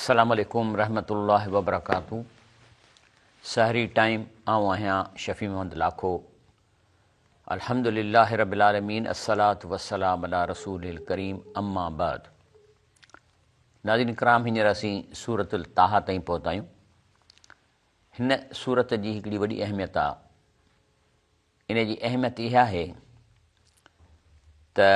السلام عليڪم رحمة الله وبرڪاته سحري ٽائيم آئون آهيان شفيع محمد لاکو الحمد لله رب العالمين الصلاة والسلام علي رسول الڪريم اما بعد ناظرين ڪرام هينئر اسين سورة الطه تائين پهتا آهيون هن سورت جي هڪڙي وڏي اهميت آ ان جي اهميت اها آهي ته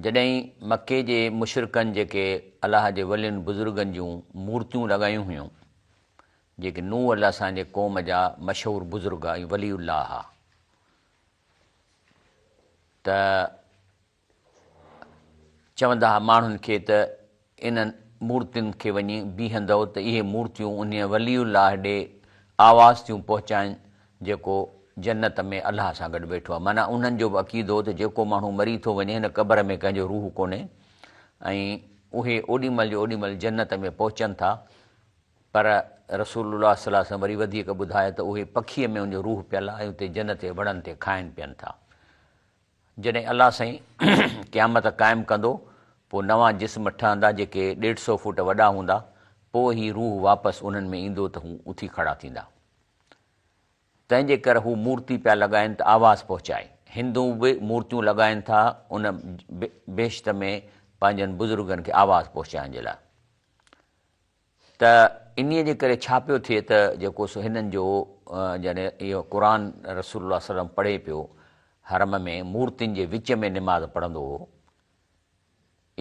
جڏهن مڪي جي مشرڪن جيڪي الله جي ولين بزرگن جون مورتيون لڳايون هيون، جيڪي نوح الله سائين جي قوم جا مشهور بزرگ ۽ ولي الله ها، ته چوندا ها ماڻهن کي ته انهن مورتين کي وڃي بيهندؤ ته اهي مورتيون انهيء ولي الله ڏي آواز ٿيون پهچائين جيڪو جنت ۾ الله سان گڏ ويٺو آهي. معنيٰ انهن جو به عقيدو هو ته جيڪو ماڻهو مري ٿو وڃي هن قبر ۾ ڪنهن جو روح ڪونهي ۽ اهي اوڏي مهل جو اوڏي مهل جنت ۾ پهچن ٿا پر رسول الله صلي الله عليه وسلم وري وڌيڪ ٻڌايو ته اهي پکيء ۾ ان جو روح پيل آهي ۽ اتي جنت جي وڻن تي کائن پين ٿا. جڏهن الله سائين قيامت قائم ڪندو پوء نوان جسم ٺهندا جيڪي ڏيڍ سئو فوٽ وڏا هوندا پوء هي روح واپس انهن ۾ ايندو ته هو اٿي کڙا ٿيندا. تنهن جي ڪر هو مورتي پيا لڳائين ته آواز پهچائي. هندو به مورتيون لڳائين ٿا ان بهشت ۾ پنهنجن بزرگن کي آواز پهچائڻ جي لاء. ته انهيء جي ڪري ڇا پيو ٿئي ته جيڪو سو هنن جو جڏهن اهو قرآن رسول الله صلي الله عليه وسلم پڙهي پيو حرم ۾ مورتين جي وچ ۾ نماز پڙهندو هو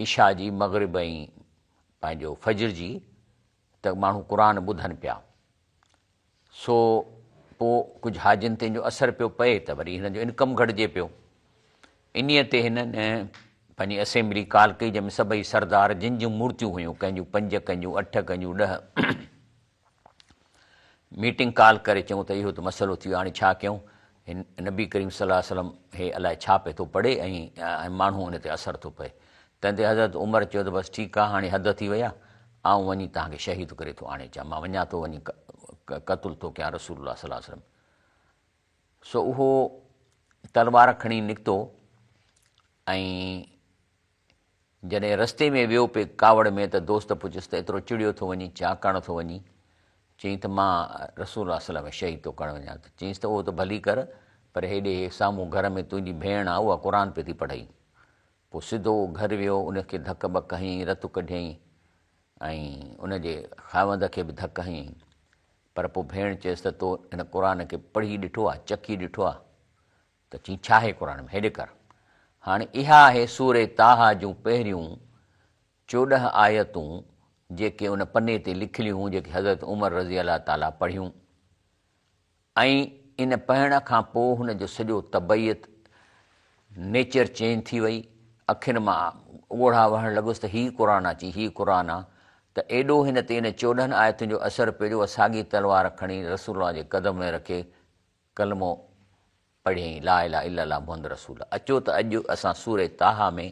عشاء جي مغرب ۽ پنهنجو فجر جي ته ماڻهو قرآن ٻڌن پيا سو پوء ڪجهه حاجين تي ان جو اثر پيو پئي ته وري هنن جو انڪم گهٽجي پيو. انهيء تي هنن پنهنجي اسيمبلي ڪال ڪئي جنهن ۾ سڀئي سردار جن جون مورتيون هيون، ڪنهن جون پنج، ڪنهن جون اٺ، ڪنهن جون 10، ميٽنگ ڪال ڪري چيون ته اهو ته مسئلو ٿي ويو هاڻي ڇا ڪيون؟ هن نبي ڪريم صلي الله عليه وسلم هي الائي ڇا پئي ٿو پڙهي ۽ ماڻهو ان تي اثر ٿو پئي. تنهن تي حضرت عمر چيو ته بس ٺيڪ آهي هاڻي حد ٿي وئي آهي، آئون وڃي توهان کي شهيد ڪري ٿو آڻي اچان، مان وڃان ٿو وڃي قتل ٿو ڪيان رسول الله صلي الله عليه وسلم. سو اهو تلوار کڻي نڪتو ۽ جڏهن رستي ۾ ويو پئي ڪاوڙ ۾ ته دوست پڇيس ته ايترو چڙيو ٿو وڃين، ڇا ڪرڻ ٿو وڃين؟ چيائين ته مان رسول الله صلي الله عليه وسلم کي شهيد ٿو ڪرڻ وڃان. ته چيائينس ته اهو ته ڀلي ڪر پر هيڏي هي سامهون گهر ۾ تنهنجي ڀيڻ آ اها قرآن پئي ٿي پڙهئي. پوء سڌو گهر ويو، ان کي ڌڪ ٻڪ هنيائين، رت ڪڍيائين ۽ ان جي خاوند کي به ڌڪ هنيائين. پر پوء ڀيڻ چيس ته تو هن قرآن کي پڙهي ڏٺو آ، چکي ڏٺو آ؟ ته چيائين ڇا آهي قرآن ۾، هيڏي ڪر. هاڻي اها آهي سورة طٰهٰ جون پهريون 14 آيتون جيڪي ان پني تي لکيل هيون جيڪي حضرت عمر رضي الله تعاليٰ پڙهيون. ۽ ان پڙهڻ کان پوء هن جو سڄو طبعيت، Nature، change ٿي وئي، اکين مان ڳوڙها وهڻ لڳس ته هي قرآن آ، چي هي قرآن آ، ته ايڏو هن تي ان 14 آيتن جو اثر پيو جو اها ساڳي تلوار کڻي رسول الله جي قدم ۾ رکي ڪلمو پڙهيائين لا اله الا الله محمد رسول الله. اچو ته اڄ اسان سورة طٰهٰ ۾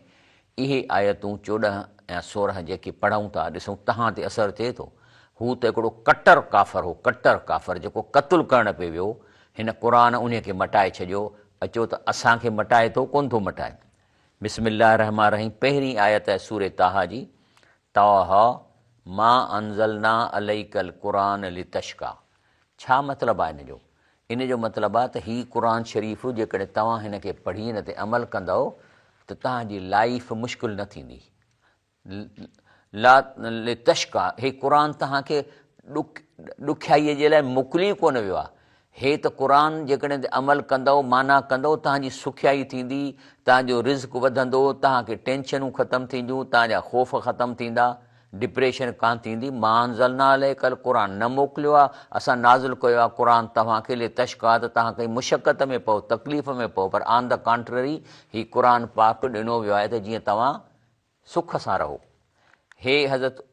اهي آيتون 14 يا 16 جيڪي پڙهون ٿا ڏسون تهان تي اثر ٿئي ٿو. هو ته هڪڙو ڪٽر ڪافر هو، ڪٽر ڪافر جيڪو قتل ڪرڻ پئي ويو، هن قرآن انهي کي مٽائي ڇڏيو، اچو ته اسان کي مٽائي ٿو ڪونه ٿو مٽائي. بسم الله الرحمٰن الرحيم پهرين آيت آهي سورة طٰهٰ جي، طٰهٰ ما انزلنا عليک القرآن لتشقيٰ ڇا مطلب آهي ان جو؟ ان جو مطلب آهي ته هي قرآن شريف جيڪڏهن توهان هن کي پڙهي ان تي عمل ڪندؤ ته توهان جي لائيف مشڪل نه ٿيندي. لا لتشقيٰ هي قرآن توهان کي ڏکيائيء جي لاء موڪلي ئي ڪونه ويو آهي. هي ته قرآن جيڪڏهن تي عمل ڪندؤ، معنيٰ ڪندؤ، توهان جي سکيائي ٿيندي، توهان جو رزق وڌندو، توهان کي ٽينشنون ختم ٿينديون، توهان جا خوف ختم ٿيندا. ڊپريشن ڪانه ٿيندي، ما انزلنا عليک القرآن نه موڪليو آهي، اسان نازل ڪيو آهي قرآن توهان کي لتشقيٰ ته توهان ڪنهن مشقت ۾ پئو، تڪليف ۾ پئو، پر آن the contrary هي قرآن پاڪ ڏنو ويو آهي ته جيئن توهان سک سان رهو. هي حضرت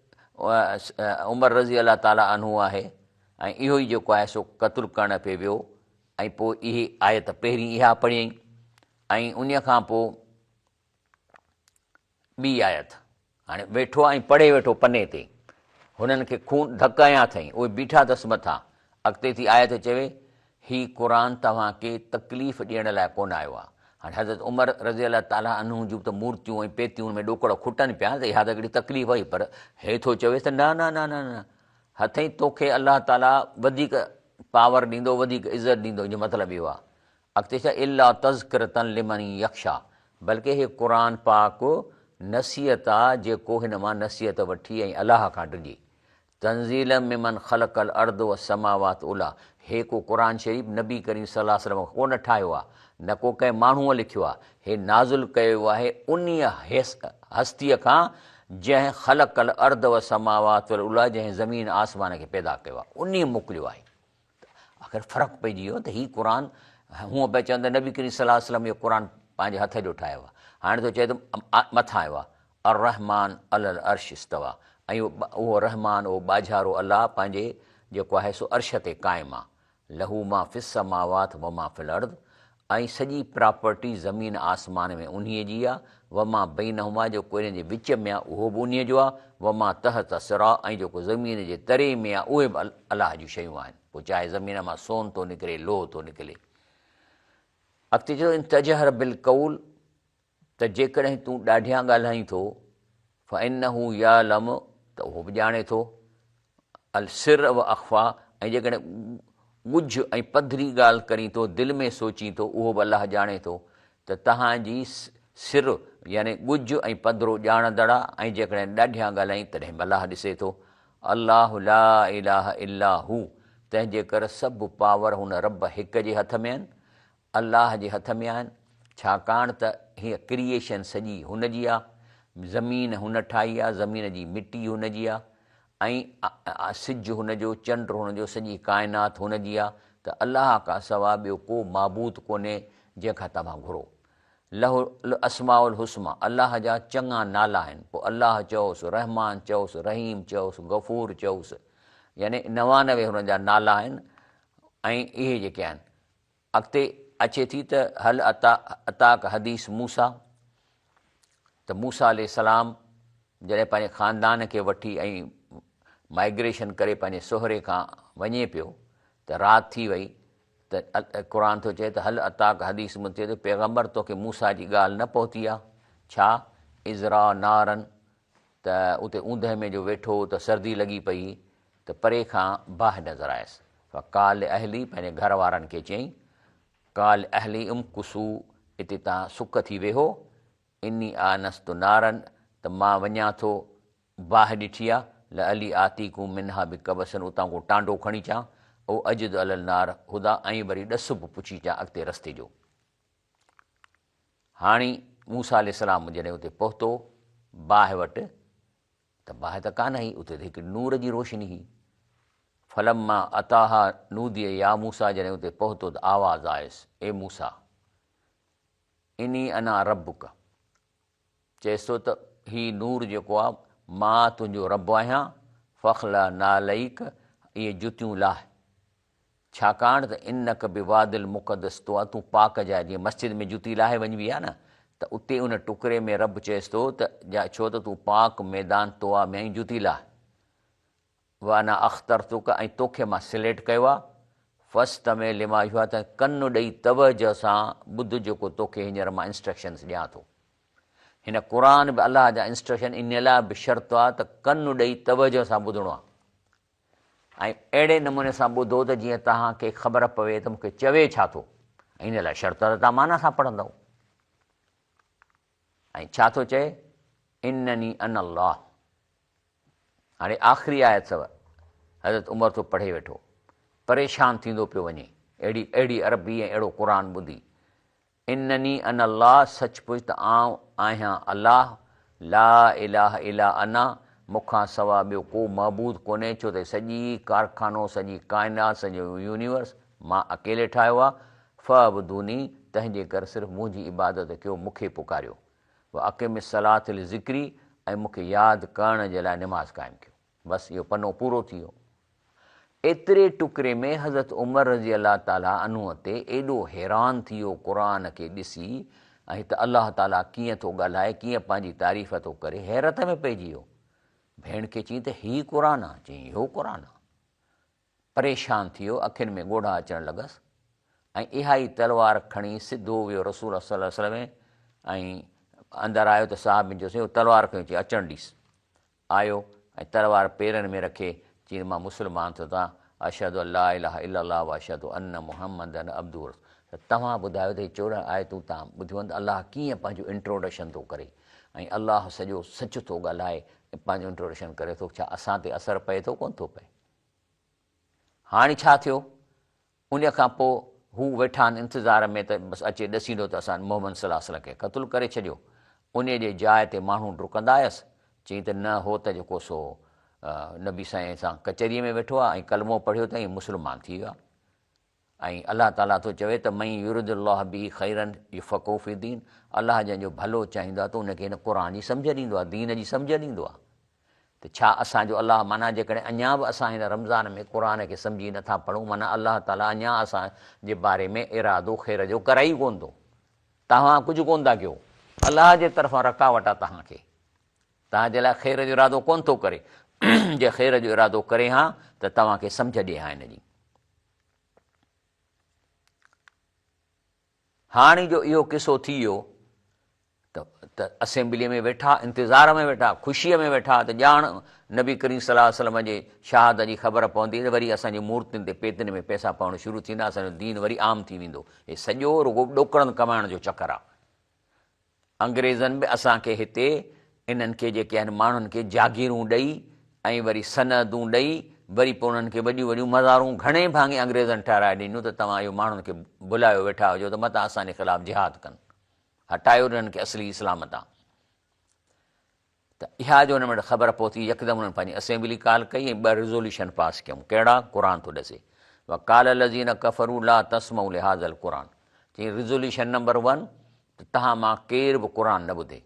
عمر رضي الله تعالٰي عنه آهي ۽ اهو ئي جيڪو آهي سو قتل ڪرڻ پئي ويو ۽ پوء اهي آيت پهرين اها پڙهيائين ۽ انهيء کان پوء ٻي آيت، هاڻي ويٺو ۽ پڙهي ويٺو پني تي. هنن کي خون ڌڪ هنيا اٿئين، اهي بيٺا اٿس مٿان. اڳتي ٿي آيت چوي، هي قرآن توهان کي تڪليف ڏيڻ لاء ڪونه آيو آهي. هاڻي حضرت عمر رضي الله تعالٰي عنه جون ته مورتيون ۽ پيتيون ان ۾ ڏوڪڙ کٽن پيا ته اها ته هڪڙي تڪليف هئي پر هي ٿو چويس ته نه نه نه نه نه هٿئين توکي الله تعالٰي وڌيڪ پاور ڏيندو وڌيڪ عزت ڏيندو ان جو مطلب اهو آهي اڳتي ڇا الا تذڪرة لمن يخشيٰ بلڪه هي قرآن پاڪ نصيحت آ جيڪو هن مان نصيحت وٺي ۽ الله کان ڊڄي. تنزيلا ممن خلق الارض والسماوات العليٰ هي ڪو قرآن شريف نبي ڪريم صلي الله عليه وسلم ڪو نه ٺاهيو آ نه ڪو ڪنهن ماڻهوء لکيو آ هي نازل ڪيو ويو آهي انهيء هستيء کان جنهن خلق الارض والسماوات العليٰ جنهن زمين آسمان کي پيدا ڪيو آ انهيء موڪليو آهي. ته آخر فرق پئجي ويو ته هي قرآن هونء پيا چون ته نبي ڪريم صلي الله عليه وسلم اهو قرآن پنهنجي هٿ جو ٺاهيو آهي هاڻي ٿو چئي ته مٿان آيو آهي الرحمان علی العرش استويٰ ۽ اهو رحمان اهو ٻاجهارو الله پنهنجي جيڪو آهي سو عرش تي قائم آهي له ما في السماوات وما في الارض ۽ سڄي پراپرٽي زمين آسمان ۾ انهيء جي آ، وما بينهما جيڪو انهن جي وچ ۾ آ اهو به انهيء جو آ، وما تحت الثريٰ ۽ جيڪو زمين جي تري ۾ آ اهي به الله جون شيون آهن، پوء چاهي زمين مان سون ٿو نڪري لوهه ٿو نڪري. اڳتي چئي ٿو ان تجهر بالقول ته جيڪڏهن تون ڏاڍيان ڳالهائين ٿو، فانه يعلم ته اهو به ڄاڻي ٿو، السر و اخفيٰ ۽ جيڪڏهن ڳجهه ۽ پڌري ڳالهه ڪرين ٿو، دل ۾ سوچين ٿو، اهو به الله ڄاڻي ٿو ته توهان جي سر يعني ڳجهه ۽ پڌرو ڄاڻندڙ آ ۽ جيڪڏهن ڏاڍيان ڳالهائين تڏهن به الله ڏسي ٿو. الله لا اله الا هو تنهن جي ڪر سڀ پاور هن رب هڪ جي هٿ ۾ آهن الله جي هٿ ۾ آهن، ڇاڪاڻ ته هيء ڪريئيشن سڄي هن جي آ، زمين هن ٺاهي آ، زمين جي مٽي هن جي آ ۽ سج هن جو، چنڊ هن جو، سڄي ڪائنات هن جي آ ته الله کان سوا ٻيو ڪو معبود ڪونهي جنهن کان توهان گهرو. له الاسماء الحسنيٰ الله جا چڱا نالا آهن، پوء الله چئوس، رحمان چئوس، رحيم چئوس، غفور چئوس، يعني 99 هن جا نالا آهن ۽ اهي جيڪي آهن. اڳتي اچي ٿي ته هل اتاڪ حديث موسيٰ ته موسيٰ عليه السلام جڏهن پنهنجي خاندان کي وٺي ۽ مائگريشن ڪري پنهنجي سهري کان وڃي پيو ته رات ٿي وئي ته قرآن ٿو چئي ته هل اتاڪ حديث مون چئي ته پيغمبر توکي موسيٰ جي ڳالهه نه پهتي آ ڇا اذ را نارن ته اتي اوندهه ۾ جو ويٺو هو ته سردي لڳي پئي هئي ته پري کان باهه نظر آيس. فقال لاهله پنهنجي گهر وارن کي چيائين، قال لاهله امڪثوا اتي توهان سڪ ٿي ويهو، اني آنست نارا ته مان وڃان ٿو باهه ڏٺي آ، لعلي آتيڪم منها بقبس اتان ڪو ٽانڊو کڻي اچان، او اجد علي النار هديٰ ۽ وري ڏس به پڇي اچان اڳتي رستي جو. هاڻي موسيٰ عليه السلام جڏهن اتي پهتو باهه وٽ ته باهه ته ڪانه هئي، اتي ته هڪ نور جي روشني هئي. فلما اتاها نودي يا موسيٰ جڏهن اتي پهتو ته آواز آيس، اي موسيٰ! اني انا ربک چيس ٿو ته هي نور جيڪو آ مان تنهنجو رب آهيان، فاخلع نعليک اهي جتيون لاهه. ڇاڪاڻ ته انک بواد المقدس طوٰ تون پاڪ جاء جيئن مسجد ۾ جتي لاهي وڃبي آهي نه ته اتي ان ٽڪري ۾ رب چئيس ٿو ته جا ڇو ته تون پاڪ ميدان طوٰ ۾ آهين جتي لاهه وانا اخترتک ۽ توکي مان سليڪٽ ڪيو آهي فاستمع لما يوحيٰ ته ڪن ڏئي توجه سان ٻڌ جيڪو توکي هينئر مان انسٽرڪشنز ڏيان ٿو. هن قرآن به الله جا انسٽرڪشن ان لاء به شرط آهي ته ڪن ڏئي توجه سان ٻڌڻو آهي. ۽ اهڙي نموني سان ٻڌو ته جيئن توهان کي خبر پوي ته مون کي چوي ڇا ٿو ۽ ان لاء شرط ته توهان معنيٰ سان پڙهندؤ. ۽ ڇا ٿو چئي؟ انني انا الله. هاڻي آخري آيت اٿو، حضرت عمر ٿو پڙهي ويٺو، پريشان ٿيندو پيو وڃي، اهڙي اهڙي عربي ۽ اهڙو قرآن ٻڌي. انني انا الله سچ پچ ته آئون آهيان الله، لا اله الا انا مون کان سوا ٻيو ڪو معبود ڪونهي ڇو ته سڄي ڪارخانو، سڄي ڪائنات، سڄو يونيورس مان اڪيلي ٺاهيو آهي، فاعبدوني تنهنجي ڪر صرف منهنجي عبادت ڪيو مون کي پڪاريو، واقم الصلوة لذڪري ۽ مون کي ياد ڪرڻ جي لاء نماز قائم ڪيو. بس اهو پنو پورو ٿي ويو. ايتري ٽڪري ۾ حضرت عمر رضي الله تعالٰي عنه تي ايڏو حيران ٿي ويو قرآن کي ڏسي ۽ ته الله تعالٰي ڪيئن ٿو ڳالهائي ڪيئن پنهنجي تعريف ٿو ڪري حيرت ۾ پئجي ويو. ڀيڻ کي چيائين ته هي قرآن آ؟ چيائين اهو قرآن آ. پريشان ٿي ويو اکين ۾ ڳوڙها اچڻ لڳس. ۽ اها ئي تلوار کڻي سڌو ويو رسول الله صلي الله عليه وسلم ۽ اندر آيو ته صحابين چيو سائين اهو تلوار کنيو چي اچڻ ڏيس. آيو ۽ تلوار پيرن ۾ رکي چيائين مان مسلمان ٿيو ٿان اشهد ان لا اله الا الله و اشهد ان محمدا عبده ورسوله ته توهان ٻڌايو ته هي 14 آيتون توهان ٻڌيون آهن ته الله ڪيئن پنهنجو انٽروڊڪشن ٿو ڪري ۽ الله سڄو سچ ٿو ڳالهائي ۽ پنهنجو انٽروڊڪشن ڪري ٿو ڇا اسان تي اثر پئي ٿو ڪونه ٿو پئي؟ هاڻي ڇا ٿيو؟ انهيء کان پوء هو ويٺا آهن انتظار ۾ ته بس اچي ڏسيندو ته اسان محمد صلي الله عليه وسلم کي قتل ڪري ڇڏيو. انهيء جي جاء تي ماڻهو ڊڪندا آيس. چيائين ته نه هو ته جيڪو سو نبي سائين سان ڪچهريء ۾ ويٺو آهي ۽ ڪلمو پڙهيو اٿائين مسلمان ٿي ويو آهي. ۽ الله تعاليٰ ٿو چوي ته من يرد الله به خيرا يفقهه في الدين الله جنهن جو ڀلو چاهيندو آهي ته ان کي هن قرآن جي سمجهه ڏيندو آهي، دين جي سمجهه ڏيندو آهي. ته ڇا اسان جو الله معنيٰ جيڪڏهن اڃا به اسان هن رمضان ۾ قرآن کي سمجهي نٿا پڙهون معنيٰ الله تعاليٰ اڃا اسان جي باري ۾ ارادو خير جو ڪرائي ئي ڪونه ٿو. توهان ڪجهه ڪونه ٿا ڪيو. الله جي طرفان رڪاوٽ آهي توهان کي. توهان جي لاء خير جو ارادو ڪونه ٿو ڪري. جي خير جو ارادو ڪري ها ته توهان کي سمجهه ڏئي ها ان جي. هاڻي جو اهو قصو ٿي ويو ته ته اسيمبليء ۾ ويٺا، انتظار ۾ ويٺا، خوشيء ۾ ويٺا ته ڄاڻ نبي ڪريم صلي الله عليه وسلم جي شهادت جي خبر پوندي ته وري اسان جي مورتين تي پيتين ۾ پئسا پوڻ شروع ٿيندا، اسان جو دين وري عام ٿي ويندو. هي سڄو رڳو ڏوڪڙن ڪمائڻ جو چڪر آ. انگريزن به اسان کي هتي انهن کي جيڪي آهن ماڻهن کي جاگيرون ڏئي ۽ وري سندون ڏئي وري پوء انهن کي وڏيون وڏيون مزارون گهڻي ڀاڱي انگريزن ٺهرائي ڏنيون ته توهان اهو ماڻهن کي ڀلايو ويٺا هجو ته متان اسان جي خلاف جهاد ڪن هٽايو انهن کي اصلي اسلام تان. ته اها جو انهن وٽ خبر پهتي يڪدم انهن پنهنجي اسيمبلي ڪال ڪئي ۽ ٻه ريزوليوشن پاس ڪيائون ڪهڙا قرآن ٿو ڏسي وقال الذين ڪفروا لا تسمعوا لهذا القرآن چيائين ريزوليوشن نمبر ون ته توهان مان ڪير به قرآن نه ٻڌي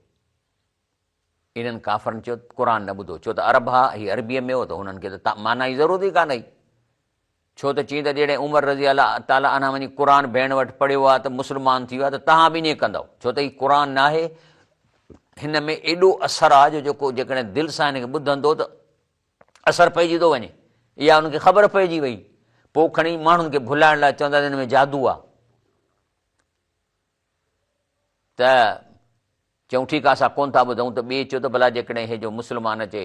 انهن ڪافرن چيو قرآن نه ٻڌو ڇو ته عرب ها هي عربيء ۾ هو ته هنن کي ته معنيٰ جي ضرورت ئي ڪانه هئي ڇو ته چيائين ته جڏهن عمر رضي الله تعالٰي عنه وڃي قرآن ڀيڻ وٽ پڙهيو آهي ته مسلمان ٿي ويو آهي ته توهان به ائين ڪندؤ ڇو ته هي قرآن ناهي هن ۾ ايڏو اثر آهي جو جيڪو جيڪڏهن دل سان هن کي ٻڌندو ته اثر پئجي ٿو وڃي اها هن کي خبر پئجي وئي پوء کڻي ماڻهن کي ڀلائڻ لاء چوندا ته هن ۾ جادو آهي ته چيائون ٺيڪ آ اسان ڪونه ٿا ٻڌون ته ٻئي چيو ته ڀلا جيڪڏهن هي جو مسلمان اچي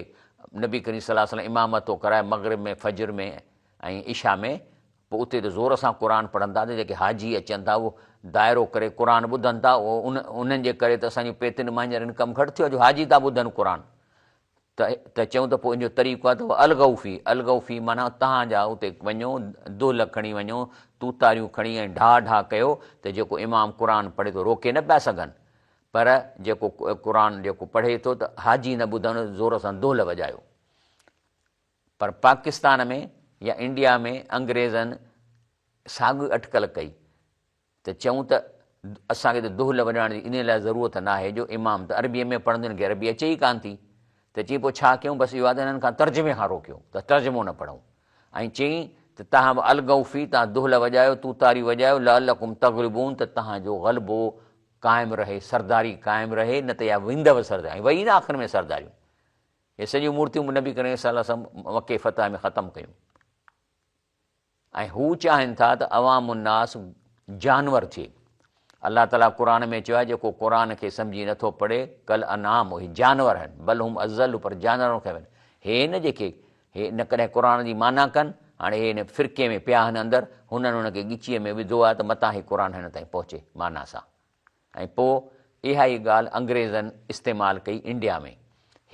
نبي ڪريم صلي الله عليه وسلم امامت ٿو ڪرائي مغرب ۾ فجر ۾ ۽ عشاء ۾ پوء اتي ته زور سان قرآن پڙهن ٿا ته جيڪي حاجي اچن ٿا اهو دائرو ڪري قرآن ٻڌن ٿا اهو ان انهن جي ڪري ته اسان جون پيتين مان هينئر انڪم گهٽ ٿيو جو حاجي ٿا ٻڌن قرآن ته ته چيون ته پوء ان جو طريقو آهي ته الغوا فيه، الغوا فيه معنيٰ توهان جا اتي وڃو، دهل کڻي وڃو، توتاريون کڻي ۽ ڍاء ڍاء ڪيو ته جيڪو امام قرآن پڙهي ٿو روڪي نه پيا سگهن پر جيڪو قرآن جيڪو پڙهي ٿو ته حاجي نه ٻڌن زور سان دهل وڄايو. پر پاڪستان ۾ يا انڊيا ۾ انگريزن ساڳي اٽڪل ڪئي. ته چئون ته اسان کي ته دهل وڄائڻ جي انهيء لاء ضرورت ناهي جو امام ته عربيء ۾ پڙهندو هن کي عربي اچي ئي ڪانه ٿي ته چيائين پوء ڇا ڪيون بس اهو آهي ته هنن کان ترجمي کان روڪيو ته ترجمو نه پڙهون ۽ چيائين ته توهان به الغوا في توهان دهل وڄايو توتاريون وڄايو لعلڪم تغلبون ته توهان جو غلبو قائم رهي سرداري قائم رهي نه ته اها ويندؤ سرداري ۽ وئي نه آخر ۾ سرداريون اهي سڄيون مورتيون به نبي ڪريم صلي الله عليه وسلم مڪي فتح ۾ ختم ڪيون. ۽ هو چاهين ٿا ته عوام الناس جانور ٿئي. الله تعاليٰ قرآن ۾ چيو آهي جيڪو قرآن کي سمجهي نه ٿو پڙهي ڪالانعام اهي جانور آهن بل هم اضل پر جانورن کان به هي نه جيڪي هي نه ڪڏهن قرآن جي معنيٰ ڪن هاڻي هي هن فرقي ۾ پيا آهن اندر هنن هن کي ڳچيء ۾ وڌو آهي ته متان هي قرآن هن تائين پهچي معنيٰ سان. ۽ پوء اها ئي ڳالهه انگريزن استعمال ڪئي انڊيا ۾.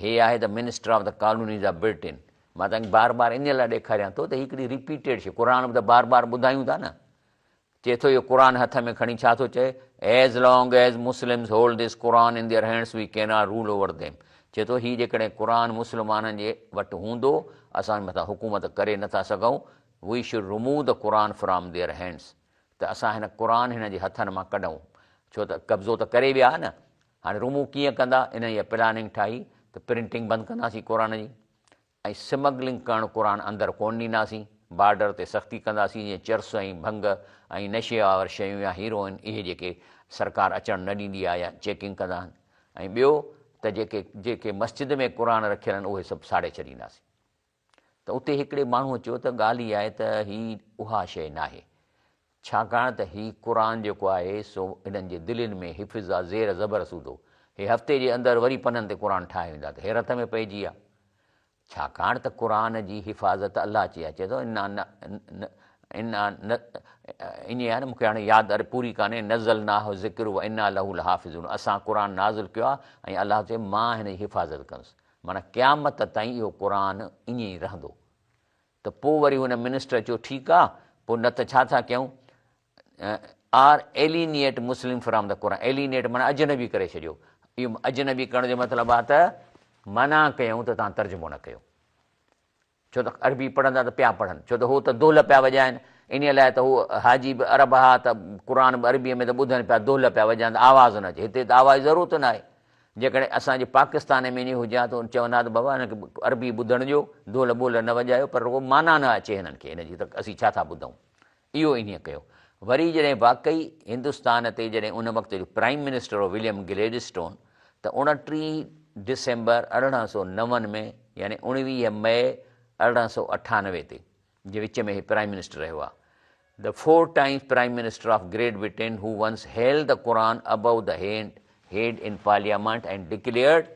هي آهي ته minister of the colonies of Britain. مان توهان کي بار بار انهيء لاء ڏيکاريان ٿو ته هي هڪڙي رپيٽيڊ شيء، قرآن به ته بار بار ٻڌايون ٿا نه. چئي ٿو اهو قرآن هٿ ۾ کڻي ڇا ٿو چئي؟ As long as Muslims hold this Quran in their hands we cannot rule over them. چئي ٿو هي جيڪڏهن قرآن مسلمانن جي وٽ هوندو اسان مٿان حڪومت ڪري نه ٿا سگهون. We should remove the Quran from their hands. ته اسان هن قرآن هن جي هٿن مان ڪڍون، ڇو ته قبضو ته ڪري ويا نه، هاڻي رمو ڪيئن ڪندا، انهن اها پلاننگ ٺاهي ته پرنٽنگ بند ڪنداسين قرآن جي ۽ سمگلنگ ڪرڻ قرآن اندر ڪونه ڏينداسين، بارڊر تي سختي ڪنداسين جيئن چرس ۽ ڀنگ ۽ نشي آور شيون يا هيروئن اهي جيڪي سرڪار اچڻ نه ڏيندي آهي يا چيڪنگ ڪندا آهن ۽ ٻيو ته جيڪي جيڪي مسجد ۾ قرآن رکيل آهن اهي سڀ ساڙي ڇڏينداسين. ته اتي هڪڙي ماڻهوء چيو ته ڳالهه هيء آهي ته هي اها شيء ناهي. ڇاڪاڻ ته هي قرآن جيڪو آهي سو انهن جي دلين ۾ حفظ آ زير زبر سوڌو. هي هفتي جي اندر وري پنن تي قرآن ٺاهي ويندا ته حيرت ۾ پئجي ويا. ڇاڪاڻ ته قرآن جي حفاظت الله چئي آ چئي ٿو انا انا ائين آهي نه مون کي هاڻي ياد پوري ڪانهي نزلناه الذڪر وانا له لحافظون اسان قرآن نازل ڪيو آ ۽ الله چئي مان هن جي حفاظت ڪندس معنيٰ قيامت تائين اهو قرآن ائين ئي رهندو. ته پوء وري هن منسٽر چيو ٺيڪ آ پوء نه ته ڇا ٿا ڪيون or alienate Muslim from the Quran alienate معنيٰ اجنبي ڪري ڇڏيو اهو اجنبي ڪرڻ جو مطلب آ ته منع ڪيون ته توهان ترجمو نه ڪيو ڇو ته عربي پڙهندا ته پيا پڙهن ڇو ته هو ته دهل پيا وڄائن انهي لاء ته هو حاجي به عرب ها ته قرآن به عربي ۾ ته ٻڌن پيا دهل پيا وڄائن ته آواز نه اچي هتي ته آواز جي ضرورت نه آهي جيڪڏهن اسان جي پاڪستان ۾ ائين هجي ها ته چون ها ته بابا هنن کي عربي ٻڌڻ ڏيو، دهل ٻول نه وڄايو پر رڳو معنيٰ نه اچي هنن کي هن جي ته اسين ڇا ٿا ٻڌون. اهو انهيء ڪيو. وري جڏهن واقعي هندستان تي جڏهن ان وقت جو پرائيم منسٽر هو وليم گليڊسٽون ته 29 ڊسمبر 1809 ۾ يعني 19 مئي 1898 تي جي وچ ۾ هي پرائيم منسٽر رهيو آهي. The four times prime minister of Great Britain who once held the Quran above the hand head in parliament and declared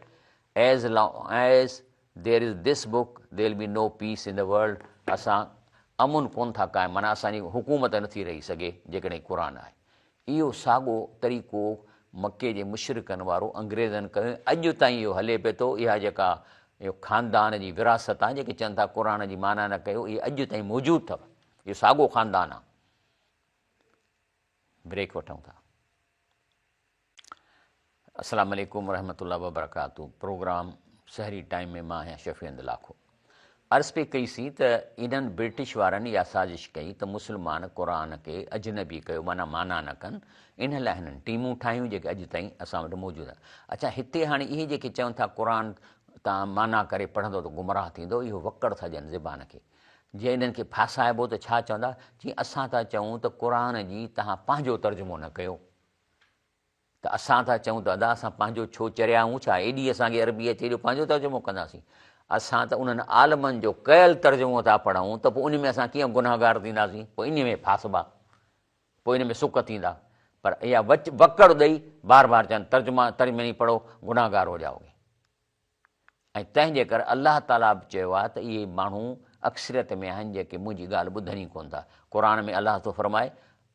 as long as there is this book there will be no peace in the world اسان امن ڪون ٿا قائم معنيٰ اسان جي حڪومت نٿي رهي سگهي جيڪڏهن قرآن آهي. اهو ساڳو طريقو مڪي جي مشرڪن وارو انگريزن ڪيو ۽ اڄ تائين اهو هلي پئي ٿو. اها جيڪا اهو خاندان جي وراثت آهي جيڪي چون ٿا قرآن جي معنيٰ نه ڪيو اهي اڄ تائين موجود اٿو. اهو ساڳو خاندان آهي. بريڪ وٺون ٿا. السلام عليڪم ورحمة الله وبرڪاته پروگرام سحري ٽائيم ۾ مان آهيان شفيع احمد لاکو عرض پئي ڪئي سين ته انهن برٽش وارن اها سازش ڪئي ته مسلمان قرآن کي اجنبي ڪيو معنيٰ معنيٰ نه ڪن ان لاء هنن ٽيمون ٺاهيون جيڪي اڄ تائين اسان وٽ موجود آهن اڇا هتي هاڻي اهي جيڪي چون ٿا قرآن تان معنيٰ ڪري پڙهندو ته گمراهه ٿيندو اهو وڪڙ ٿا ڏين زبان کي جي انهن کي ڦاسائبو ته ڇا چوندا چي اسان ٿا چئون ته قرآن جي تهان پنهنجو ترجمو نه ڪيو ته اسان ٿا چئون ته ادا اسان پنهنجو ڇو چريا آهيون ڇا ايڏي اسان کي عربي اچي جو پنهنجو ترجمو ڪنداسين اسان ته انهن عالمن جو ڪيل ترجمو ٿا پڙهون ته پوء ان ۾ اسان ڪيئن گنهگار ٿينداسين پوء ان ۾ ڦاسبا پوء ان ۾ سڪ ٿيندا پر اها وچ وڪڙ ڏئي بار بار چون ترجما ترجمي پڙهو گنهگار هو جائوگي ۽ تنهن جي ڪري الله تعاليٰ به چيو آهي ته اهي ماڻهو اڪثريت ۾ آهن جيڪي منهنجي ڳالهه ٻڌن ئي ڪونه ٿا. قرآن ۾ الله ٿو فرمائي،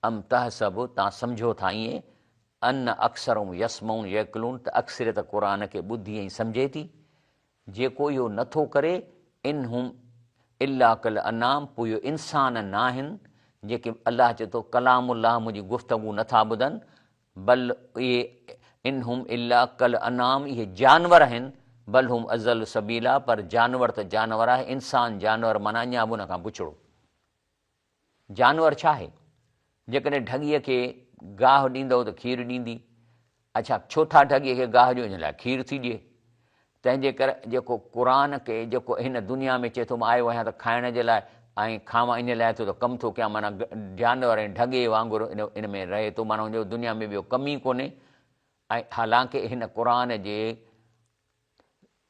ام تحسب توهان سمجهو ٿا ائين، ان اڪثرهم يسمعون يعقلون ته اڪثريت قرآن کي ٻڌي ۽ سمجهي ٿي. جيڪو اهو نه ٿو ڪري، ان هم الا ڪالانعام پوء اهي انسان ناهن جيڪي الله چئي ٿو ڪلام الله منهنجي گفتگو نه ٿا ٻڌن بل اهي ان هم الا ڪالانعام اهي جانور آهن بل هم اضل سبيلا پر جانور ته جانور آهي انسان جانور معنيٰ اڃا به ان کان بڇڙو. جانور ڇا آهي؟ جيڪڏهن ڍڳيء کي گاهه ڏيندؤ ته کير ڏيندي. اڇا ڇو ٿا ڍڳيء کي گاهه ڏيو؟ ان لاء کير ٿي ڏئي. تنهن جي ڪري جيڪو قرآن کي جيڪو هن دنيا ۾ چئي ٿو مان آيو آهيان ته کائڻ جي لاء ۽ کاوان ان لاء ٿو ته ڪم ٿو ڪيان معنيٰ جانور ۽ ڍڳي وانگر ان ۾ رهي ٿو معنيٰ ان جو دنيا ۾ ٻيو ڪم ئي ڪونهي ۽ حالانڪه هن قرآن جي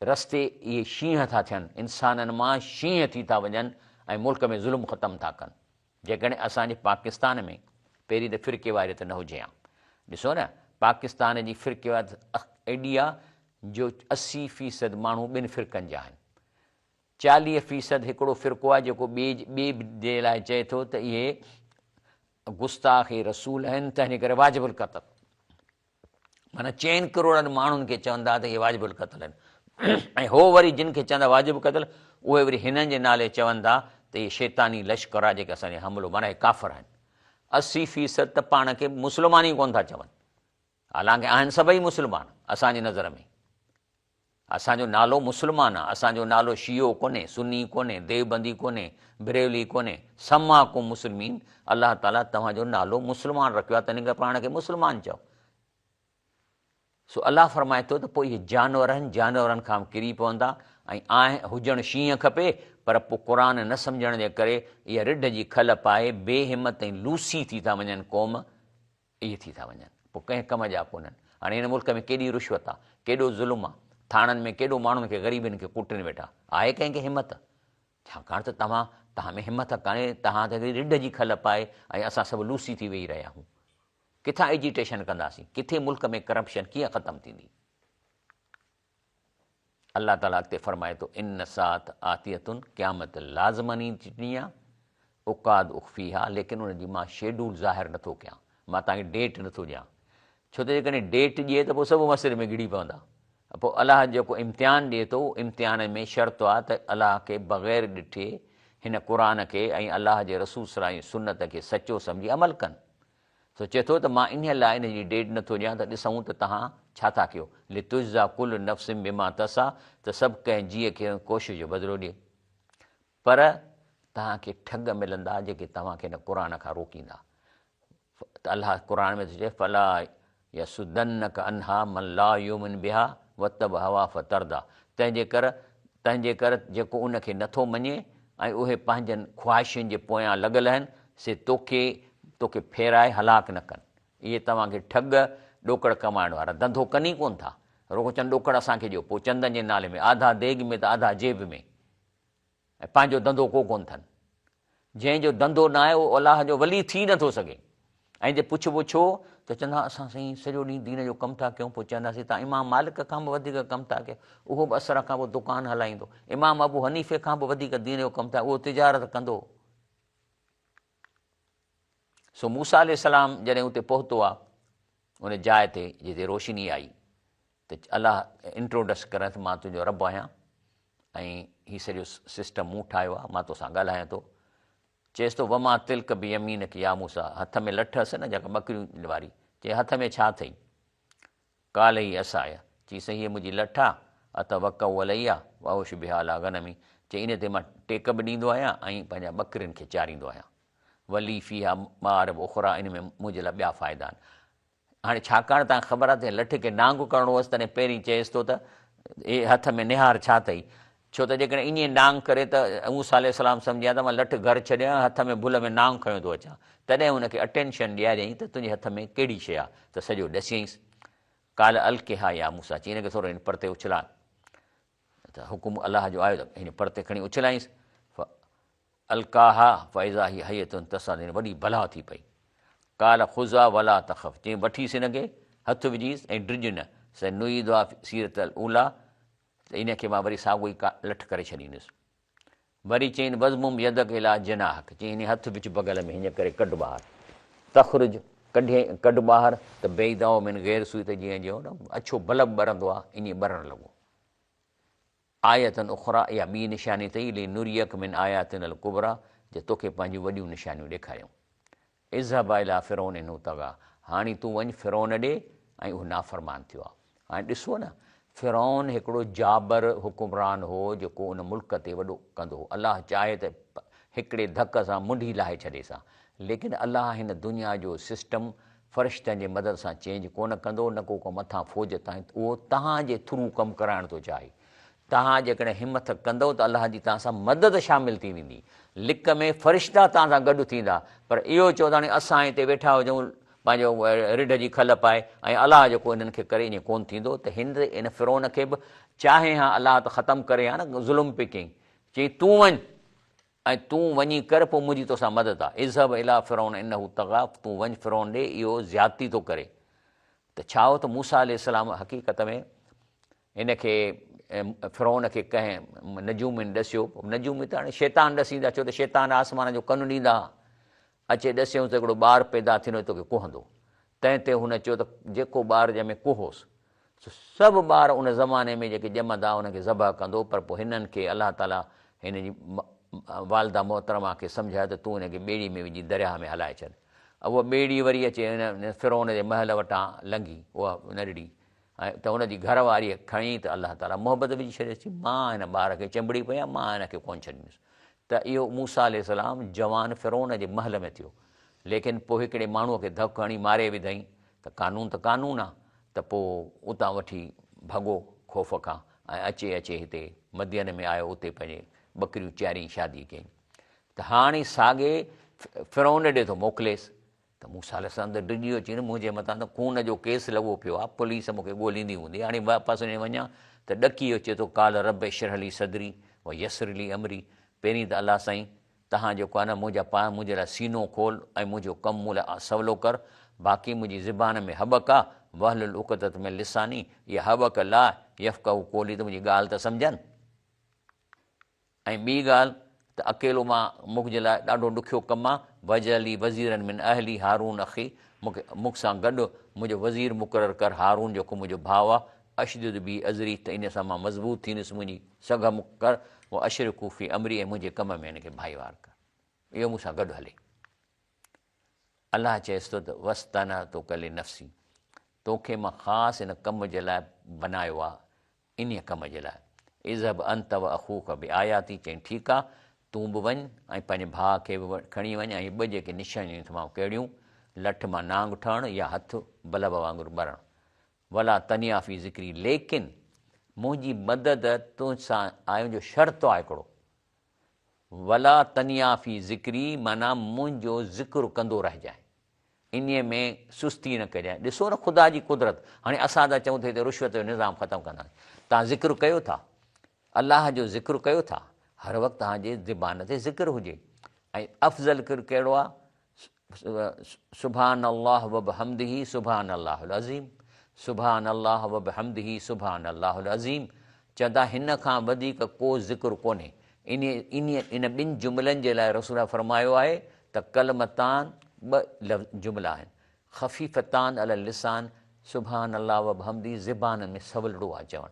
رستي اهي شينهن ٿا ٿين انسانن مان شينهن ٿي ٿا وڃن ۽ ملڪ ۾ ظلم ختم ٿا ڪن. جيڪڏهن اسان جي پاڪستان ۾ پهرين ته فرقيواريت نه هجي ها. ڏسو نه پاڪستان جي فرقيواريت ايڏي آ جو 80 فيصد ماڻهو ٻن فرقن جا آهن. 40 فيصد هڪڙو فرقو آهي جيڪو ٻئي ٻئي جي لاء چئي ٿو ته اهي گستاخ رسول آهن تنهن ڪري واجب القتل. معنيٰ چئن ڪروڙن ماڻهن کي چوندا ته اهي واجب القتل آهن ۽ هو وري جن کي چوندا واجب قتل اهي وري هنن جي نالي چون ٿا ته اهي شيطاني لشڪر آهي جيڪي اسان جي حملو معنيٰ اهي ڪافر آهن 80% ته پاڻ کي مسلمان ئي ڪونه ٿا چون حالانڪه آهن سڀئي مسلمان اسان جي نظر ۾ اسان جو نالو مسلمان آ، اسان جو نالو شيعو ڪونهي، سني ڪونهي، ديوبندي ڪونهي، بريلوي ڪونهي، سماڪم مسلمين، الله تعالي توهان جو نالو مسلمان رکيو آ، تنهن ڪري پاڻ کي مسلمان چئو. سو الله فرمائي ٿو ته پوء اهي جانور آهن، جانورن کان به ڪري پوندا ۽ آهن هجڻ شينهن کپي، پر پوء قرآن نه سمجهڻ جي ڪري اها رڍ جي کل پائي بي همت ۽ لوسي ٿي ٿا وڃن قوم، اهي ٿي ٿا وڃن پوء ڪنهن ڪم جا ڪونهن. هاڻي هن ملڪ ۾ ڪيڏي رشوت آ، ڪيڏو ظلم آ، ٿاڻن ۾ ڪيڏو ماڻهن کي غريبن کي ڪٽين ويٺا، آهي ڪنهن کي همت؟ ڇاڪاڻ ته توهان توهان ۾ همٿ ڪانهي، توهان ته هڪڙي رڍ جي کل پائي ۽ اسان سڀ لوسي ٿي ويهي رهيا آهيون. ڪٿان ايجيٽيشن ڪنداسين؟ ڪٿي ملڪ ۾ ڪرپشن ڪيئن ختم ٿيندي؟ الله تعاليٰ اڳتي فرمائي ٿو، ان الساعة آتية قيامت لازماً اچڻي آ، اڪاد اخفيها ليڪن ان جي مان شيڊول ظاهر نٿو ڪيان، مان توهان کي ڊيٽ نٿو ڏيان، ڇو ته جيڪڏهن ڊيٽ ڏئي ته پوء سڀ مسئلي ۾ گهڙي پوندا. پوء الله جيڪو امتحان ڏئي ٿو، امتحان ۾ شرط آ ته الله کي بغير ڏٺي هن قرآن کي ۽ الله جي رسول صلي الله جي سنت کي سچو سمجهي عمل ڪن. سو چئي ٿو ته مان انهيء لاء ان جي ڊيٽ نٿو ڏيان ته ڏسون ته توهان ڇا ٿا ڪيو. لتجزيٰ ڪل نفس بما تسعيٰ ته سڀ ڪنهن جيء کي ڪوشش جو بدلو ڏئي. پر توهان کي ٺڳ ملندا جيڪي توهان کي هن قرآن کان روڪيندا. ته الله قرآن ۾ ٿو چئي فلا يصدنک عنها من لا يؤمن بها واتبع هواه فترديٰ تنهن جي ڪر تنهن جي ڪر جيڪو ان کي نٿو مڃي ۽ اهي پنهنجن خواهشن جي پويان لڳل آهن سي توکي توکي ڦيرائي هلاڪ نه ڪن. اهي توهان کي ٺڳ ڏوڪڙ ڪمائڻ وارا ڌنڌو ڪن ئي ڪونه ٿا. رڳو چون ڏوڪڙ اسان کي ڏيو پوء چندن جي نالي ۾ آڌا ديڳ ۾ ته آڌا جيب ۾. ۽ پنهنجو ڌنڌو ڪو ڪونه ٿن. جنهن جو ڌنڌو نه آهي اهو الله جو ولي ٿي نه ٿو سگهي. ۽ جي پڇبو ڇو ته چوندا اسان سائين سڄو ڏينهن دين جو ڪم ٿا ڪيون پوء چونداسين توهان امام مالڪ کان به وڌيڪ ڪم ٿا ڪيو اهو به عصر کان پوء دڪان هلائيندو امام ابو حنيفي کان به وڌيڪ دين جو ڪم ٿا اهو تجارت ڪندو. سو موسيٰ عليه السلام جڏهن اتي پهتو آ ان جاء تي جتي روشني آئي ته الله انٽروڊس ڪرائين ته مان تنهنجو رب آهيان ۽ هي سڄو سسٽم مون ٺاهيو آهي مان توسان ڳالهايان ٿو. چيس ٿو وما تلڪ بيمينڪ يا موسيٰ هٿ ۾ لٺ هئس نه جيڪا ٻڪريون واري چي هٿ ۾ ڇا اٿئي؟ قال هي عصاي چيس هيء منهنجي لٺ آ اتوڪأ عليها واهش بها علي غنمي چي ان تي مان ٽيڪ به ڏيندو آهيان ۽ پنهنجا ٻڪرين کي چاريندو آهيان ولي فيها مآرب اخريٰ ان ۾ منهنجي لاء ٻيا فائدا آهن. هاڻي ڇاڪاڻ تان خبر آ ته لٺ کي نانگ ڪرڻو هوس تڏهن پهرين چيس ٿو ته هي هٿ ۾ نهار ڇا اٿئي؟ ڇو ته جيڪڏهن ائين نانگ ڪري ته موسيٰ عليه السلام سمجهي ها ته مان لٺ گهر ڇڏيان هٿ ۾ ڀل ۾ نانگ کنيو ٿو اچان. تڏهن هن کي اٽينشن ڏياريائين ته تنهنجي هٿ ۾ ڪهڙي شيء آ ته سڄو ڏسيائينس. قال القها يا موسيٰ چي هن کي ٿورو هن پرتي اڇلاء ته حڪم الله جو آيو ته هن پرتي کڻي اڇلائينس. القاها فاذا هي حية تسعيٰ يعني وڏي بلا ٿي پئي. قال خذها ولا تخف چيائين وٺيس هن کي، هٿ وجهيس ۽ ڊڄ نه، سنعيدها سيرتها الاوليٰ ته ان کي مان وري ساڳيو ئي لٺ ڪري ڇڏيندس. وري چيائين واضمم يدک اليٰ جناحک چيائين هن هٿ وجهه بغل ۾ هيئن ڪري ڪڍ ٻاهر. تخرج ڪڍيائين ڪڍ ٻاهر ته بيضاء من غير سوء ته جيئن جو نه اڇو بلب ٻرندو آهي ائين ٻرڻ لڳو. آية اخريٰ اها ٻي نشاني اٿئي، لنريک من آياتنا الڪبريٰ جو توکي پنهنجون وڏيون نشانيون ڏيکاريون. اذهب الي فرعون انه طغيٰ هاڻي تون وڃ فرعون ڏي ۽ اهو نافرمان ٿيو آهي. هاڻي ڏسو نه فرعون هڪڙو جابر حڪمران هو جيڪو ان ملڪ تي وڏو ڪندو هو. الله چاهي ته هڪڙي ڌڪ سان منڍي لاهي ڇڏيس ها. ليڪن الله هن دنيا جو سسٽم فرشتن جي مدد سان چينج ڪونه ڪندو نه ڪو ڪو مٿان فوج تائين اهو توهان جي ٿرو ڪم ڪرائڻ ٿو چاهي. توهان جيڪڏهن همٿ ڪندؤ ته الله جي توهان سان مدد شامل ٿي ويندي. لڪ ۾ فرشتا توهان سان گڏ ٿيندا. پر اهو چئو ته هاڻي اسان هتي ويٺا هجون پنهنجو رڍ جي کل پائي ۽ الله جيڪو انهن کي ڪري ائين ڪونه ٿيندو ته هن ان فرعون کي به چاهي ها الله ته ختم ڪري ها نه ظلم پئي ڪيائين. چيائين تون وڃ. ۽ تون وڃي ڪر پوء منهنجي توسان مدد آ. اذهب الي فرعون انه طغيٰ تون وڃ فرعون ڏي اهو زيادتي ٿو ڪري. ته ڇا هو ته موسيٰ عليه السلام حقيقت ۾ هن کي فرعون کي ڪنهن نجومين ڏسيو، نجومي ته هاڻي شيطان ڏسيندا ڇو ته شيطان آسمان جو ڪن ڏيندا ها. اچي ڏسيائونس ته هڪڙو ٻار پيدا ٿيندو توکي ڪهندو. تنهن تي هن چيو ته جيڪو ٻار ڄمي ڪهوس. سو سڀ ٻار ان زماني ۾ جيڪي ڄمندا انهن کي ذبح ڪندو پر پوء هنن کي الله تعاليٰ هن جي والده محترمه کي سمجهايو ته تون هن کي ٻيڙي ۾ وجهي درياهه ۾ هلائي ڇڏ. اها ٻيڙي وري اچي هن فرعون جي محل وٽان لنگهي اها ننڍڙي ۽ ته هن جي گهر واريء کڻي ته الله تعاليٰ محبت وجهي ڇڏيس چي مان هن ٻار کي چنبڙي پئي آهيان مان هن کي ڪونه ڇڏيندس ته اهو موسيٰ عليه السلام جوان فرعون جي محل ۾ ٿيو ليڪن پوء هڪڙي ماڻهوء کي ڌڪ هڻي ماري وڌائين ته قانون ته قانون آ ته پوء اتان وٺي ڀڳو خوف کان ۽ اچي اچي هتي مدين ۾ آيو اتي پنهنجي ٻڪريون چاريائين شادي ڪيائين ته هاڻي ساڳي فرعون ڏي ٿو موڪليس ته موسيٰ عليه السلام ته ڊڄي ويو چيائين منهنجي مٿان ته خون جو ڪيس لڳو پيو آ پوليس مون کي ڳوليندي هوندي هاڻي واپس وڃي وڃان ته ڏڪي ويو چئي ٿو قال رب اشرح لي صدري ويسر لي امري پهرين ته الله سائين تهان جيڪو آهي نه منهنجا پاڻ منهنجي لاء سينو کول ۽ منهنجو ڪم مون لاء سولو ڪر، باقي منهنجي زبان ۾ هٻڪ آ، واحلل عقدة من لساني، اها هٻڪ لاهه، يفقهوا قولي ته منهنجي ڳالهه ته سمجهن. ۽ ٻي ڳالهه ته اڪيلو مان مون جي لاء ڏاڍو ڏکيو ڪم آ، واجعل لي وزيرا من اهلي هارون اخي، مون کي مون سان گڏ منهنجو وزير مقرر ڪر هارون جيڪو منهنجو ڀاء آ، اشدد به ازري ته انهيء سان مان مضبوط ٿيندس منهنجي سگهه مون ڪر، واشرڪه في امري ۽ منهنجي ڪم ۾ هن کي ڀائيوار ڪر، اهو مون سان گڏ هلي. الله چيس ٿو ته واصطنعتک لنفسي توکي مان خاص ان ڪم جي لاء بنايو آ، انهيء ڪم جي لاء. اذهب انت واخوک بآياتي چيائين ٺيڪ آ، تون به وڃ ۽ پنهنجي ڀاء کي به کڻي وڃ ۽ ٻه جيڪي نشانيون ٿمائون ڪهڙيون، لٺ مان نانگ ٺهڻ يا هٿ بلب وانگر ٻرڻ. ولا تنيا في ذڪري ليڪن منهنجي مدد تو سان آيون جو شرط آ هڪڙو. ولا تنيا في ذڪري معنيٰ منهنجو ذڪر ڪندو رهجانء. انهيء ۾ سستي نه ڪجانء. ڏسو نه خدا جي قدرت. هاڻي اسان ٿا چئون ته هتي رشوت جو نظام ختم ڪنداسين. توهان ذڪر ڪيو ٿا. الله جو ذڪر ڪيو ٿا. هر وقت توهان جي زبان تي ذڪر هجي. ۽ افضل ذڪر ڪهڙو آهي؟ سبحان الله وبحمده سبحان الله العظيم سبحان الله وبحمده سبحان الله العظيم چوندا هن کان وڌيڪ ڪو ذڪر ڪونهي. انهيء ان ٻن جملن جي لاء رسول الله فرمايو آهي ته ڪلمتان ٻه لفظ جملا آهن خفيفتان علي اللسان سبحان الله وبحمده زبان ۾ سولڙو آهي چوڻ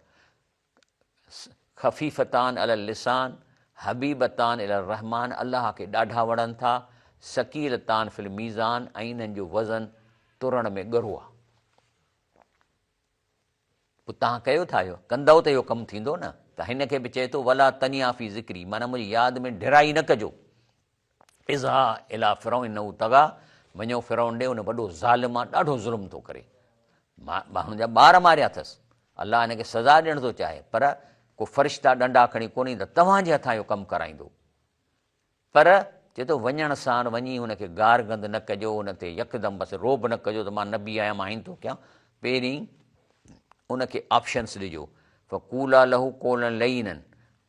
خفيفتان علي اللسان حبيبتان الي الرحمان الله کي ڏاڍا وڻن ٿا ثقيلتان في الميزان ۽ انهن جو وزن تورڻ ۾ ڳرو آهي. پوء توهان ڪيو ٿا اهو، ڪندؤ ته اهو ڪم ٿيندو نه، ته هن کي به چئي ٿو ولا تنيا في ذڪري معنيٰ منهنجي ياد ۾ ڍرائي نه ڪجو. اذهبا الي فرعون انه طغيٰ وڃو فرعون ڏي ان وڏو ظالم آ ڏاڍو ظلم ٿو ڪري ماڻهن جا ٻار ماريا اٿس الله هن کي سزا ڏيڻ ٿو چاهي پر ڪو فرشتا ڏنڊا کڻي ڪونه ايندا توهان جي هٿان اهو ڪم ڪرائيندو پر چئي ٿو وڃڻ ساڻ وڃي هن کي گارگند نه ڪجو، هن تي يڪدم بس رعب نه ڪجو ته مان نبي آهيان مان هين ٿو ڪيان، پهرين ان کي آپشنس ڏجو، فقولا له قولا لينا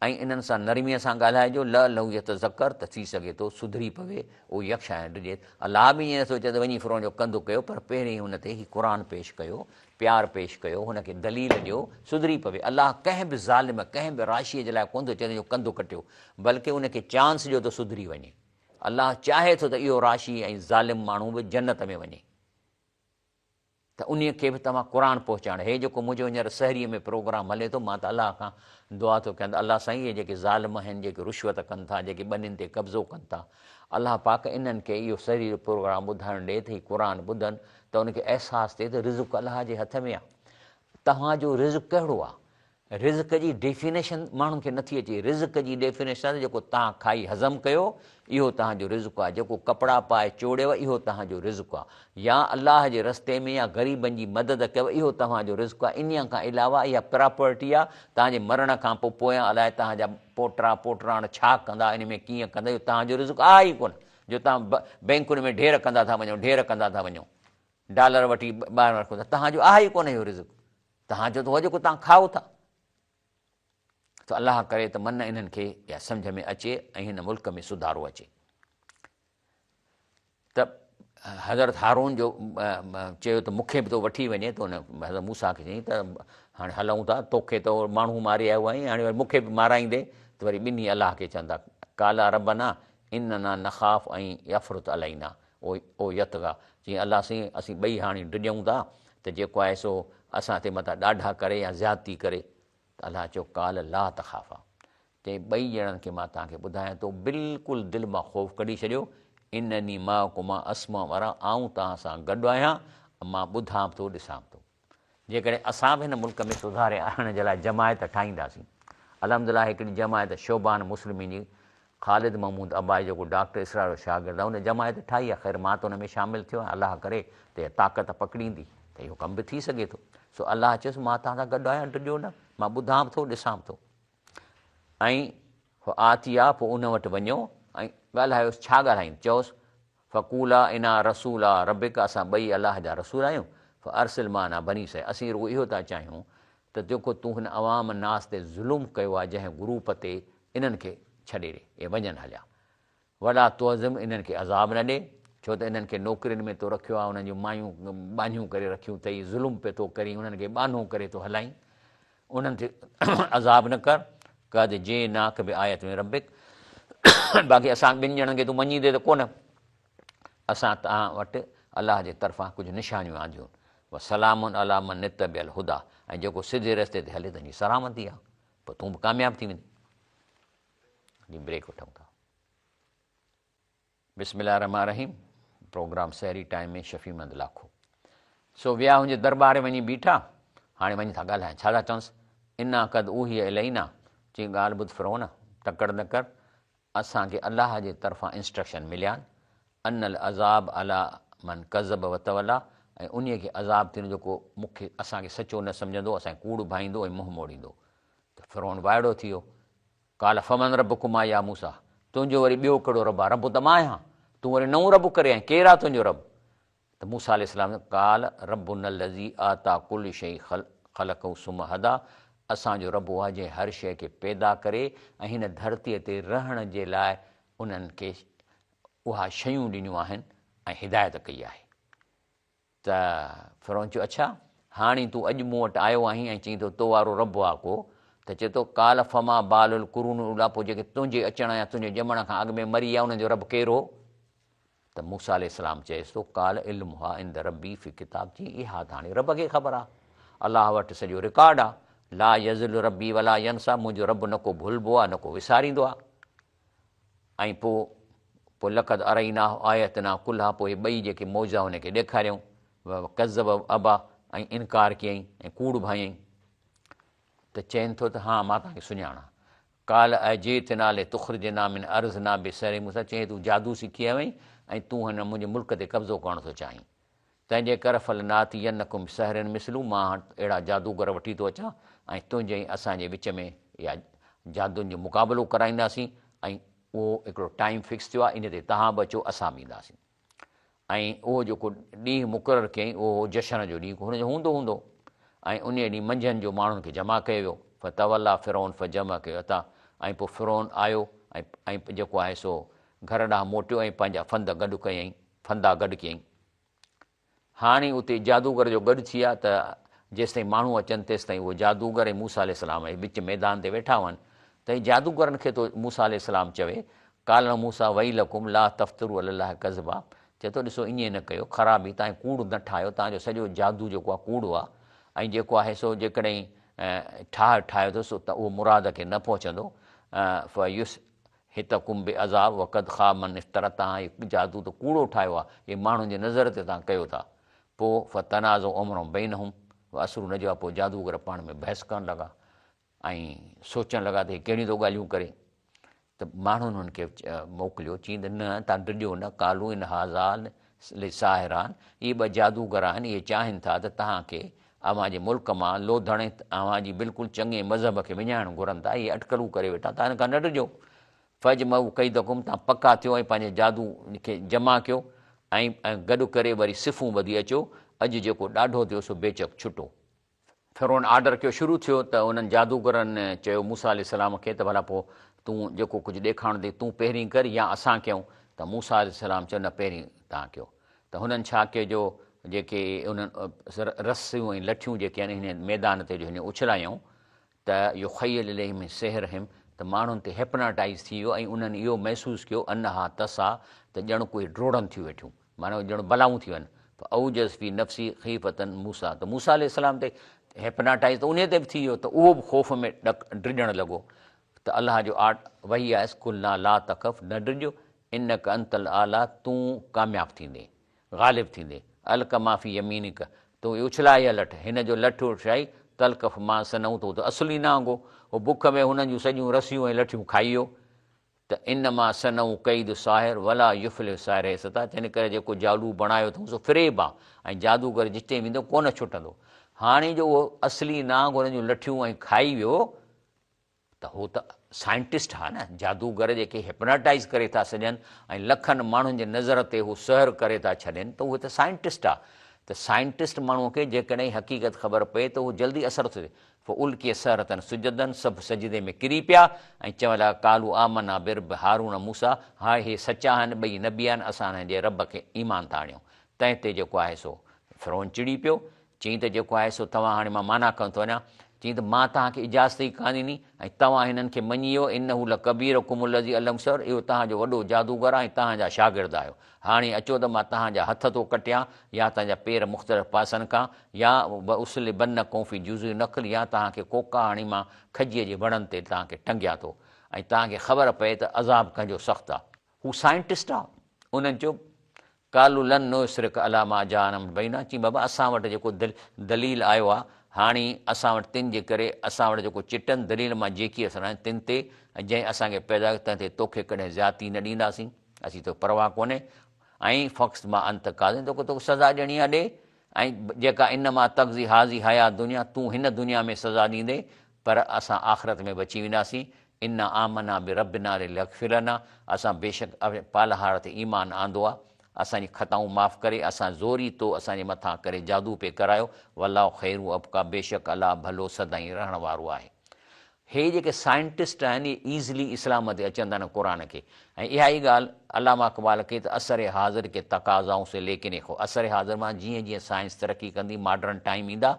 ۽ انهن سان نرميء سان ڳالهائجو، لعله يتذڪر ته ٿي سگهي ٿو سڌري پوي، اهو يخشيٰ ۽ ڊڄي. الله به ائين نٿو چئي ته وڃي فرعون جو ڪنڌ ڪيو، پر پهرين هن تي هي قرآن پيش ڪيو، پيار پيش ڪيو، هن کي دليل ڏيو، سڌري پوي. الله ڪنهن به ظالم، ڪنهن به راشيء جي لاء ڪونه ٿو چئي ته جو ڪنڌ ڪٽيو، بلڪه ان کي چانس ڏيو ته سڌري وڃي. الله چاهي ٿو ته اهو راشي ۽ ظالم ماڻهو به جنت ۾ وڃي ته انهيء کي به توهان قرآن پهچائڻ. هي جيڪو منهنجو هينئر سحريء ۾ پروگرام هلي ٿو، مان ته الله کان دعا ٿو ڪيان ته الله سائين اهي جيڪي ظالم آهن، جيڪي رشوت ڪن ٿا، جيڪي ٻنين تي قبضو ڪن ٿا، الله پاڪ انهن کي اهو سحريء جو پروگرام ٻڌائڻ ڏي ته هي قرآن ٻڌن ته ان کي احساس ٿئي ته رزق الله جي هٿ ۾ آ. توهان جو رزق ڪهڙو آ؟ رزق جي ڊيفينيشن ماڻهن کي نٿي اچي. رزق جي ڊيفينيشن آهي ته جيڪو توهان کائي هضم ڪيو اهو توهان جو رزق آ، جيڪو ڪپڙا پائي چوڙيو اهو توهان جو رزق آ، يا الله جي رستي ۾ يا غريبن جي مدد ڪيو اهو توهان جو رزق آ. انهيء کان علاوه اها پراپرٽي آ توهان جي مرڻ کان پوء پويان الائي توهان جا پوٽا پوٽراڻ ڇا ڪندا ان ۾ ڪيئن ڪندا اهو توهان جو رزق آهي ئي ڪونه. جو توهان بئنڪن ۾ ڍير ڪندا ٿا وڃو، ڍير ڪندا ٿا وڃو، ڊالر وٺي ٻاهر رکو ٿا، توهان جو آهي ئي ڪونه اهو رزق، توهان جو ته اهو جيڪو توهان کائو ٿا. ته الله ڪري ته من انهن کي اها سمجهه ۾ اچي ۽ هن ملڪ ۾ سڌارو اچي. ته حضرت هارون جو چيو ته مون کي به تو وٺي وڃي ته ان حضرت موسيٰ کي چيائين ته هاڻي هلون ٿا توکي ته ماڻهو ماري آيو آهين هاڻي وري مون کي به مارائيندي ته وري ٻنهي الله کي چوندا قالا ربنا اننا نخاف ان يفرط علينا او يطغي چيائين الله سائين اسين ٻئي هاڻي ڊڄون ٿا ته جيڪو آهي سو اسان تي متان ڏاڍا ڪري يا زيادتي ڪري ته الله چيو قال لا تخافا چيائين ٻئي ڄڻن کي مان توهان کي ٻڌايان ٿو بلڪل دل مان خوف ڪڍي ڇڏيو انني معڪما اسمع وارا آئون توهان سان گڏ آهيان مان ٻڌان به ٿو ڏسان به ٿو. جيڪڏهن اسان به هن ملڪ ۾ سڌاري آڻڻ جي لاء جماعت ٺاهينداسين. الحمدلله هڪڙي جماعت شعبان مسلمين جي خالد محمود عباسي جيڪو ڊاڪٽر اسرار جو شاگرد آهي ان جماعت ٺاهي آهي خير مان ته ان ۾ شامل ٿيو آهيان الله ڪري ته اها طاقت پڪڙيندي ته اهو ڪم به ٿي سگهي ٿو سو الله چيس مان توهان سان گڏ آهيان ڊڄو نه مان ٻڌان به ٿو ڏسان به ٿو ۽ فآتيا پوء ان وٽ وڃو ۽ ڳالهايوس ڇا ڳالهائين چئوس فقولا انا رسولا ربک اسان ٻئي الله جا رسول آهيون فارسل معنا بني اسرائيل اسين رڳو اهو ٿا چاهيون ته جيڪو تون هن عوام الناس تي ظلم ڪيو آهي جنهن گروپ تي انهن کي ڇڏي ڏي اهي وڃن هليا. ولا تعذبهم انهن کي عذاب نه ڏي، ڇو ته انهن کي نوڪرين ۾ تو رکيو آهي، انهن جون مايون ٻانهيون ڪري رکيون اٿئي، ظلم پيو ٿو ڪرين، انهن کي ٻانهو ڪري ٿو هلائين، انهن تي عذاب نه ڪر، قد جئناک بآية من ربک باقي اسان ٻن ڄڻن کي تون مڃيندي ته ڪونه، اسان توهان وٽ الله جي طرفان ڪجهه نشانيون آنديون، وسلام علي من اتبع الهدي ۽ جيڪو سڌي رستي تي هلي تنهن جي سلامتي آهي، پوء تون به ڪامياب ٿي ويندين. جي بريڪ وٺون ٿا. بسم الله الرحمٰن الرحيم پروگرام سحري ٽائيم ۾ شفيع محمد لاکو سو ويا هن جي درٻار ۾ وڃي بيٺا هاڻي وڃي ٿا ڳالهائين ڇا ٿا چونس انا قد اوحي الينا چي ڳالهه ٻڌ فرعون تڪڙ نه ڪر اسان کي الله جي طرفان انسٽرڪشن مليا ان العذاب علي من ڪذب وتولي ۽ انهي کي عذاب ٿيندو جيڪو مون کي اسان کي سچو نه سمجهندو اسان کي ڪوڙ ڀائيندو ۽ منهن موڙيندو ته فرعون وائڙو ٿي ويو. قال فمن ربڪما يا موسيٰ تنهنجو وري ٻيو ڪهڙو رب آهي، رب ته مان آهيان، تون وري نئون رب ڪري آئين، ڪير آهي تنهنجو رب؟ ته موسيٰ عليه السلام چيو، قال ربنا الذي اعطيٰ ڪل شيء خلقه ثم هديٰ اسان جو رب اهو آهي جنهن هر شيء کي پيدا ڪري ۽ هن ڌرتيء تي رهڻ جي لاء انهن کي اها شيون ڏنيون آهن ۽ هدايت ڪئي آهي. ته فرعون چيو، اڇا! هاڻي تون اڄ مون وٽ آيو آهين ۽ چئين ٿو تو وارو رب آ ڪو؟ ته چئي ٿو، قال فما بال القرون الاوليٰ پوء جيڪي تنهنجي اچڻ يا تنهنجي ڄمڻ کان اڳ ۾ مري ويا انهن جو رب ڪير هو؟ ته موسيٰ عليه السلام چيس ٿو، قال علمها عند ربي في ڪتاب چيائين، اها ته هاڻي رب کي خبر آ، الله وٽ سڄو رڪارڊ آ، لا يضل ربي ولا ينسيٰ منهنجو رب نه ڪو ڀلبو آ نه ڪو وساريندو آ. ۽ پوء پوء لقد اريناه آياتنا ڪلها پوء اهي ٻئي جيڪي معجزا هن کي ڏيکاريائون وڪذب وابيٰ ۽ انڪار ڪيائين ۽ ڪوڙ ڀانئيائين ته چين ٿو ته ها مان توهان کي سڃاڻان قال اجئتنا لتخرجنا من ارضنا بسحرهم موسيٰ چيائين تون جادو سکي آيو آهين ۽ تون هن منهنجي ملڪ تي قبضو ڪرڻ ٿو چاهين تنهن جي ڪر فلناتينڪم بسحر مثله مان هاڻ اهڙا جادوگر وٺي ٿو اچان ۽ تنهنجي ۽ اسان جي وچ ۾ اها جادن جو مقابلو ڪرائينداسين ۽ اهو هڪڙو ٽائيم فڪس ٿيو آهي ان تي توهان به اچو اسان به اينداسين ۽ اهو جيڪو ڏينهن مقرر ڪيائين اهو هو جشن جو ڏينهن هن جو هوندو هوندو ۽ انهيء ڏينهن منجهند جو ماڻهن کي جمع ڪيو ويو فتوليٰ فرعون فجمع ڪيو اتا ۽ پوء فرعون آيو ۽ ۽ جيڪو آهي سو گهر ڏانهن موٽيو ۽ پنهنجا فند گڏ ڪيائين ڦندا گڏ ڪيائين. هاڻي اتي جادوگر جو گڏ ٿي ويا ته جيستائين ماڻهو اچن تيستائين اهو جادوگر ۽ موسيٰ عليه السلام اهي وچ ميدان تي ويٺا هئن ته هي جادوگرن کي ٿو موسيٰ عليه السلام چوي، قال لهم موسيٰ ويلڪم لا تفتروا علي الله ڪذبا چئي ٿو ڏسو ائين نه ڪيو خرابي تان ڪوڙ نه ٺاهيو تان جو سڄو جادو جيڪو آهي ڪوڙ آهي ۽ جيڪو آهي سو جيڪڏهن ٺاهه ٺاهيو اٿس ته اهو مراد کي نه پهچندو فيس حتڪم بعذاب وقد خاب من افترا توهان هي جادو ته ڪوڙو ٺاهيو آهي، هي ماڻهن جي نظر تي توهان ڪيو ٿا. پوء فتنازعوا امرهم بينهم واسروا نجوا پوء جادوگر پاڻ ۾ بحث ڪرڻ لڳا ۽ سوچڻ لڳا ته هي ڪهڙيون ٿو ڳالهيون ڪري ته ماڻهن هن کي موڪليو چيائين ته نه توهان ڊڄو نه قالوا ان هذان لساحران اهي ٻه جادوگر آهن اهي چاهين ٿا ته توهان کي اوهان جي ملڪ مان لوڌڻ ۽ اوهان جي بلڪل چڱي مذهب کي وڃائڻ گهرن ٿا، اهي اٽڪلون ڪري ويٺا، توهان هن کان نه ڊڄو. فاجمعوا ڪيدڪم، توهان پڪا ٿيو ۽ پنهنجي جادو کي جمع ڪيو ۽ گڏ ڪري وري صفون ٻڌي اچو، اڄ جيڪو ڏاڍو ٿيو سو بيچڪ ڇٽو. فرعون آرڊر ڪيو شروع ٿيو ته انهن جادوگرن چيو موسيٰ عليه السلام کي ته ڀلا پوء تون جيڪو ڪجهه ڏيکارڻ ٿي تون پهرين ڪر يا اسان ڪيون ته موسيٰ عليه السلام چيو نه پهرين توهان ڪيو. ته هنن ڇا ڪيو جو جيڪي انهن رسيون ۽ لٺيون جيڪي آهن هن ميدان تي جو هن اڇلايائون ته يخيل اليه من سحرهم ته ماڻهن تي هيپناٽائيز ٿي ويو ۽ انهن اهو محسوس ڪيو انها تسعيٰ ته ڄڻ ڪوئي ڊوڙن ٿيون ويٺيون معنيٰ ڄڻ بلائون ٿي وين فاوجس في نفسه خيفة موسيٰ ته موسيٰ عليه السلام تي هيپناٽائيز ته انهي تي به ٿي ويو ته اهو به خوف ۾ ڊڄڻ لڳو ته الله جو آرڊ وحي آيس قلنا لا تخف نه ڊڄ انک انت الاعليٰ تون ڪامياب ٿيندين، غالب ٿيندين، الق ما في يمينک تون اهي اڇلاء اها لٺ، هن جو لٺ اڇلائي، تلقف ما صنعوا ته هو ته اصل ئي نانگ هو، هو بک ۾ هنن جون سڄيون رسيون ۽ لٺيون کائي ويو ته انما صنعوا ڪيد ساحر ولا يفلح الساحر حيث اتيٰ تنهن ڪري جيڪو جادو بڻايو اٿئون سو فريب آ ۽ جادوگر جتي ويندو ڪونه ڇٽندو. هاڻي جو اهو اصلي نانگ هنن جون لٺيون ۽ کائي ويو ته هو ته سائنٽسٽ ها نه، جادوگر جيڪي هپناٽائيز ڪري ٿا سگهن ۽ لکن ماڻهن جي نظر تي هو سحر ڪري ٿا ڇڏين ته اهي ته سائنٽسٽ ها. ته سائنٽسٽ ماڻهوء کي جيڪڏهن حقيقت خبر پئي ته اهو جلدي اثر ٿو ٿئي. فالقي السحرة سجدا سڀ سجدي ۾ ڪري پيا ۽ چوڻ لڳا قالوا آمنا برب هارون موسيٰ هاء هي سچا آهن ٻئي نبي آهن اسان انهن جي رب کي ايمان ٿا آڻيون. تنهن تي جيڪو آهي سو فرعون چڙي پيو چيائين ته جيڪو آهي سو توهان هاڻي مان معنيٰ ڪرڻ ٿو وڃان. چيائين ته مان توهان کي اجازت ئي ڪانه ڏني ۽ توهان هنن کي مڃي ويو، انه لڪبيرڪم الذي علمڪم السحر، اهو توهان جو وڏو جادوگر آهي ۽ توهان جا شاگرد آهيو. هاڻي اچو ته مان توهان جا هٿ ٿو ڪٽيان يا توهان جا پير مختلف پاسن کان يا واصلبنڪم في جذوع النخل يا توهان کي ڪوڪا هڻي مان کجيء جي وڻن تي توهان کي ٽنگيان ٿو ۽ توهان کي خبر پئي ته عذاب ڪنهن جو سخت آهي. هو سائنٽسٽ آ. انهن چيو، قالوا لن نؤثرک علي ما جاءنا من البينات چيائين بابا اسان وٽ جيڪو دليل آيو آ هاڻي اسان وٽ تن جي ڪري اسان وٽ جيڪو چٽن دليل مان جيڪي اسان آهن تن تي ۽ جنهن اسان کي پيدا ڪيو تنهن تي توکي ڪڏهن زيادتي نه ڏينداسين اسين توکي پرواهه ڪونهي ۽ فقص ما انت قاض توکي توکي سزا ڏيڻي آ ڏي ۽ جيڪا انما تقضي هذه حياة الدنيا تون هن دنيا ۾ سزا ڏيندين پر اسان آخرت ۾ بچي وينداسين، انا آمنا بربنا ليغفر لنا اسان بيشڪ پالهار تي ايمان آندو آ، اسان جي خطائون معاف ڪري، اسان زوري تو اسان جي مٿان ڪري جادو پئي ڪرايو، والله خير و ابقيٰ بيشڪ الله ڀلو سدائين رهڻ وارو آهي. هي جيڪي سائنٽسٽ آهن اهي ايزلي اسلام تي اچن ٿا نه قرآن کي ۽ اها ئي ڳالهه علامه اقبال ڪئي ته عصر حاضر ڪي تقاضائون سي ليڪن اي خو عصر حاضر مان جيئن جيئن سائنس ترقي ڪندي ماڊرن ٽائيم ايندا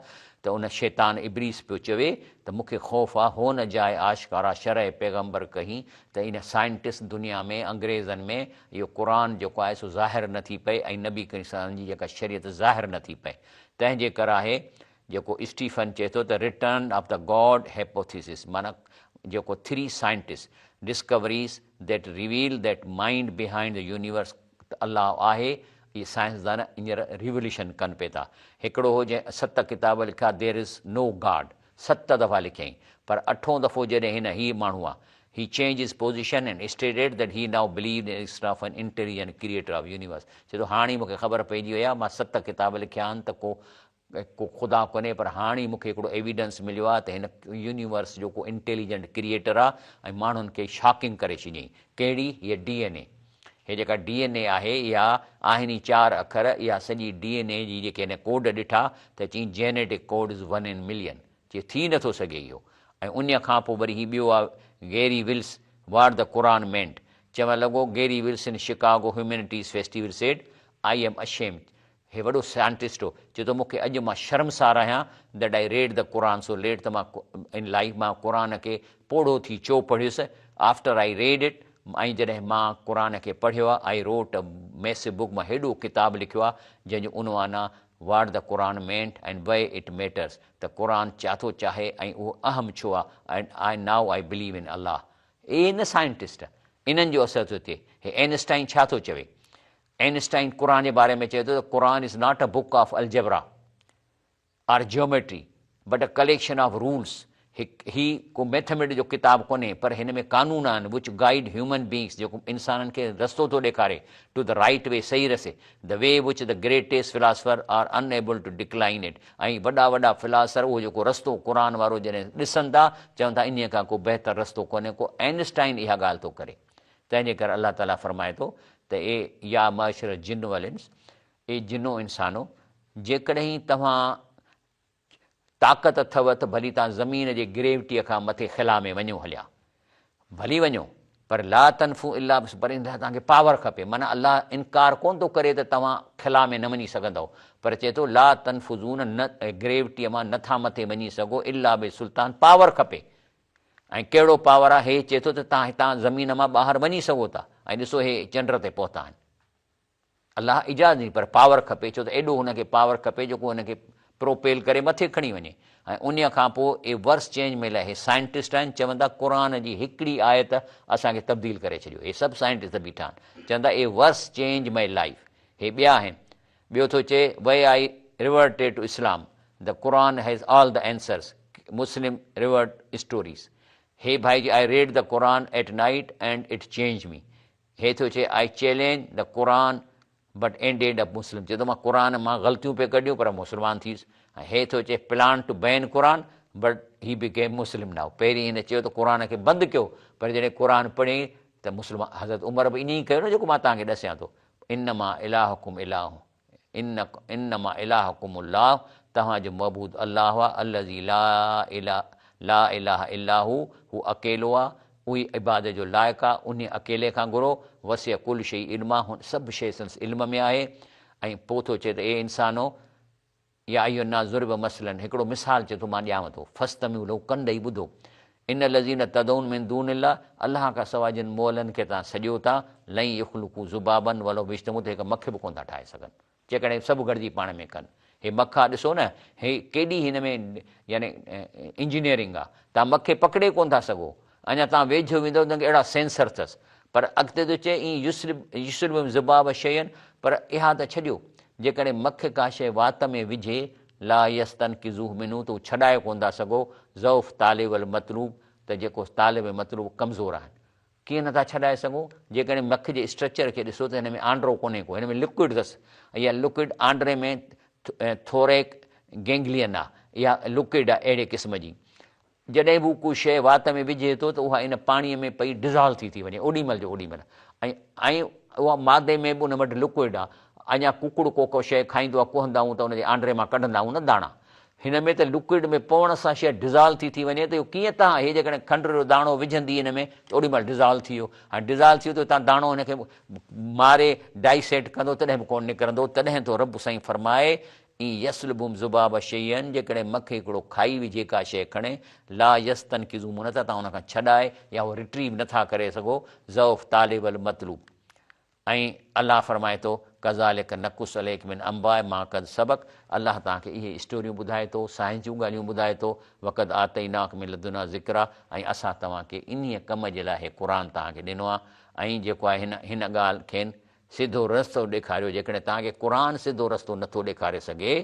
ته ان شيطان ابليس پيو چوي ته مون کي خوف آ هو نه جائي آشڪارا شرع پيغمبر ڪهين ته ان سائنٽسٽ دنيا ۾ انگريزن ۾ اهو قرآن جيڪو آهي سو ظاهر نه ٿي پئي ۽ نبي ڪريم صلي الله عليه وسلم جي جيڪا شريعت ظاهر نه ٿي پئي تنهن جي ڪر آهي جيڪو اسٽيفن چئي ٿو ته return of the God hypothesis معنيٰ جيڪو three scientist discoveries that reveal that mind behind the universe ته الله آهي اهي سائنسدان هينئر ريوليوشن ڪن پئي ٿا هڪڙو هو جنهن ست ڪتاب لکيا دير از نو گاڊ ست دفعا لکيائين پر اٺون دفعو جڏهن هن هي ماڻهو آ he change his position and stated that he now believed in existence of an intelligent creator of universe چئي ٿو هاڻي مون کي خبر پئجي وئي آ مان ست ڪتاب لکيا آهن ته ڪو ڪو خدا ڪونهي پر هاڻ ئي مون کي هڪڙو ايويڊنس مليو آهي ته هن يونيورس جو ڪو انٽيليجنٽ ڪريئيٽر آهي ۽ ماڻهن کي شاڪنگ ڪري ڇڏيائين. ڪهڙي؟ هيء ڊي اين اي. هي جيڪا ڊي اين اي آهي اها آهن ئي چار اکر، اها سڄي ڊي اين اي جي جيڪي هن ڪوڊ ڏٺا ته چيائين genetic code is one in million. چي ٿي نٿو سگهي اهو. ۽ انهيء کان پوء وري هي ٻيو آهي Gary Wills what the Quran meant. چوڻ لڳو Gary Wills in Chicago humanities festival said I am ashamed هي وڏو سائنٽسٽ هو، چئي ٿو مون کي اڄ مان شرمسار آهيان that I read the Quran so late ته مان ان لائيف مان قرآن کي پوڙهو ٿي ڇو پڙهيس آفٽر I read it ۽ جڏهن مان قرآن کي پڙهيو آهي I wrote a massive book مان هيڏو ڪتاب لکيو آهي جنهن جو عنوان آهي what the Quran meant and why it matters ته قرآن ڇا ٿو چاهي ۽ اهو اهم ڇو آهي and I now I believe in Allah اهي نه سائنٽسٽ انهن جو اثر ٿو ٿئي هي اينسٽائين ڇا ٿو چوي اينسٽائين قرآن جي باري ۾ چئي ٿو ته Quran is not a book of algebra or geometry but a collection of rules هي ڪو ميٿميٽڪس جو ڪتاب ڪونهي پر هن ۾ قانون آهن وچ گائيڊ هيومن بينگس جيڪو انسانن کي رستو ٿو ڏيکاري ٽو the right V صحيح رستي the way which the greatest philosopher are unable to decline it ۽ وڏا وڏا فلاسفر اهو جيڪو رستو قرآن وارو جڏهن ڏسن ٿا چون ٿا انهيء کان ڪو بهتر رستو ڪونهي ڪو اينسٽائين اها ڳالهه ٿو ڪري تنهن جي ڪري الله تعاليٰ فرمائي ٿو ته اي يا معشر الجن والانس، اي جنو انسانو! جيڪڏهن توهان طاقت اٿو ته ڀلي توهان زمين جي گريوٽيء کان مٿي خلا ۾ وڃو هليا، ڀلي وڃو، پر لا تنفون الا بس پر ان لاء توهان کي پاور کپي، معنيٰ الله انڪار ڪونه ٿو ڪري ته توهان خلا ۾ نه وڃي سگهندؤ، پر چئي ٿو لا تنفذون نه گريوٽيء مان نه ٿا مٿي وڃي سگهو الا بسلطان پاور کپي، ۽ ڪهڙو پاور آهي، هي چئي ٿو ته توهان هتان زمين مان ٻاهر وڃي سگهو ٿا ۽ ڏسو هي چنڊ تي پهتا آهن. الله اجازت ڏني پر پاور کپي ڇو ته ايڏو هن کي پاور کپي جيڪو هن کي پروپيل ڪري مٿي کڻي وڃي ۽ انهيء کان پوء اي ورس چينج مي لائف هي سائنٽسٽ آهن چون ٿا قرآن جي هڪڙي آيت اسان کي تبديل ڪري ڇڏيو هي سڀ سائنٽسٽ بيٺا آهن چون ٿا a verse change my life هي ٻيا آهن ٻيو ٿو چئي why I reverted to Islam the Quran has all the answers Muslim revert stories هي ڀائي چئي I read the Quran at night and it change me هي ٿو چئي I challenge the Quran but ended up Muslim چئي ٿو مان قرآن مان غلطيون پئي ڪڍيون پر مسلمان ٿيس ۽ هي ٿو چئي plan to ban Quran but he became Muslim now پهرين هن چيو ته قرآن کي بند ڪيو پر جڏهن قرآن پڙهيائين ته مسلمان حضرت عمر به ائين ئي ڪيو نه جيڪو مان توهان کي ڏسيان ٿو انما الهڪم اله ان انما الهڪم الله توهان جو معبود الله آ الذي لا لا اله الا هو هو اڪيلو آ اهوئي عبادت جو لائق آ انهي اڪيلي کان گهرو وسع ڪل شيء علما هن سڀ شيء سندس علم ۾ آهي ۽ پوء ٿو چئي ته اي انسانو! يا ايها الناس ضرب مثلا هڪڙو مثال چئي ٿو مان ڏيانو ٿو فاستمعوا له ڪن ڏئي ٻڌو ان الذين تدعون من دون الله الله کان سواء جن مئلن کي توهان سڏيو ٿا لن يخلقوا ذبابا ولو اجتمعوا ته هڪ مک به ڪونه ٿا ٺاهي سگهن جيڪڏهن سڀ گڏجي پاڻ ۾ ڪن هي مک آ ڏسو نه هي ڪيڏي هن ۾ يعني انجنيئرنگ آ توهان مک کي پڪڙي ڪونه ٿا سگهو اڃا توهان ويجهو ويندؤ ته اهڙا سينسر اٿس پر اڳتي ٿو چئي ان يسلب يسلبهم ذباب شيئا پر اها ته ڇڏيو جيڪڏهن مک ڪا شيء وات ۾ وجهي لا يستنقذوه منه ته هو ڇڏائي ڪونه ٿا سگهو ضعف طالب والمطلوب ته جيڪو طالب ۽ مطلوب ڪمزور آهن ڪيئن نٿا ڇڏائي سگهو جيڪڏهن مک جي اسٽرڪچر کي ڏسو ته هن ۾ آنڊرو ڪونهي ڪو هن ۾ لڪوئڊ اٿس اها لڪوئڊ آنڊري ۾ ٿوريڪ گينگلين آهي اها لڪوئڊ آهي اهڙي قسم جي جڏهن به هو ڪو شيء وات ۾ وجهي ٿو ته اها ان پاڻيء ۾ پئي ڊزالو ٿي ٿي وڃي اوڏي مهل جو اوڏي مهل ۽ ۽ اها مادي ۾ به ان وٽ لڪوئڊ آ. اڃا ڪڪڙ ڪو ڪو شيء کائيندو آ ڪهندا آهيون ته ان جي آنڊري مان ڪڍندا آهيون نه داڻا. هن ۾ ته لڪوئڊ ۾ پوڻ سان شيء ڊزالو ٿي ٿي وڃي ته اهو ڪيئن تان هي جيڪڏهن کنڊ جو داڻو وجهندي هن ۾ ته اوڏي مهل ڊزالو ٿي ويو. هاڻي ڊزالو ٿي ويو ته تان داڻو هن کي ماري ڊائيسيٽ ڪندو تڏهن به ڪونه نڪرندو. تڏهن ٿو رب سائين فرمائي ان يسلبهم ذباب شيئا جيڪڏهن مک هڪڙو کائي وجهي ڪا شيء کڻي، لا يستنقذوه منه ته توهان ان کان ڇڏائي يا اهو ريٽريو نه ٿا ڪري سگهو، ضعف طالب المطلوب. ۽ الله فرمائي ٿو، ڪذالک نقص عليک من انباء ما قد سبق الله توهان کي اهي اسٽوريون ٻڌائي ٿو، سائنس جون ڳالهيون ٻڌائي ٿو، وقد آتيناک من لدنا ذڪرا ۽ اسان توهان کي انهيء ڪم جي لاء هي قرآن توهان کي ڏنو آهي ۽ جيڪو آهي هن هن ڳالهه کين سڌو رستو ڏيکاريو، جيڪڏهن توهان کي قرآن سڌو رستو نٿو ڏيکاري سگهي،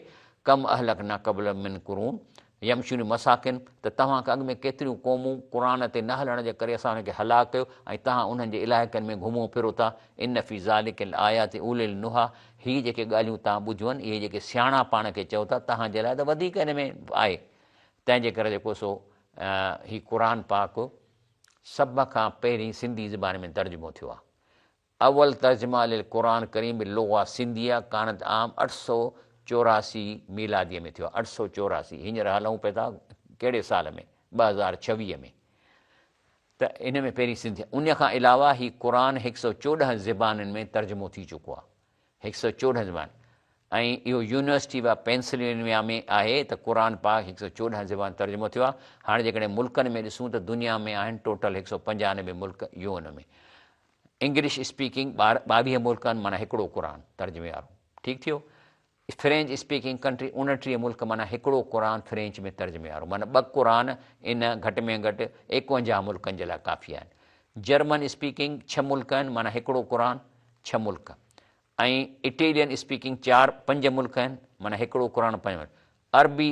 ڪم اهلڪنا قبلهم من قرون يمشون في مساڪن ته توهان کان اڳ ۾ ڪيتريون قومون قرآن تي نه هلڻ جي ڪري اسان انهن کي هلاڪ ڪيو ۽ توهان انهن جي علائقن ۾ گهمو ڦرو ٿا، ان في ذلک لآيات اولي النهي هي جيڪي ڳالهيون توهان ٻڌيون آهن اهي جيڪي سياڻا پاڻ کي چئو ٿا توهان جي لاء ته وڌيڪ ان ۾ آهي تنهن جي ڪري جيڪو سو هي قرآن پاڪ سڀ کان پهرين سنڌي زبان ۾ ترجمو ٿيو آهي. اول ترجمه للقرآن ڪريم باللغة سنڌيه ڪانت عام 884 ميلاديء ۾ ٿيو آهي. 884 هينئر هلون پئي ٿا ڪهڙي سال ۾ 2026 ۾ ته ان ۾ پهرين سنڌي ان کان علاوه هي قرآن 114 زبانن ۾ ترجمو ٿي چڪو آهي 114 زبان ۽ اهو يونيورسٽي آف پينسلوينيا ۾ آهي ته قرآن پاڪ 114 زبان ترجمو ٿيو آهي هاڻي جيڪڏهن ملڪن ۾ ڏسون ته دنيا ۾ آهن ٽوٽل 195 ملڪ يو ان ۾ انگلش اسپيڪنگ 22 ملڪن معنيٰ هڪڙو قرآن ترجمي وارو ٺيڪ ٿيو فرينچ اسپيڪنگ ڪنٽري 29 ملڪ معنيٰ هڪڙو قرآن فرينچ ۾ ترجمي وارو معنيٰ ٻه قرآن ان گهٽ ۾ گهٽ 51 ملڪن جي لاء ڪافي آهن جرمن اسپيڪنگ 6 ملڪ آهن معنيٰ هڪڙو قرآن 6 ملڪ ۽ اٽيلين اسپيڪنگ چار پنج ملڪ آهن معنيٰ هڪڙو قرآن پنج ملڪ عربي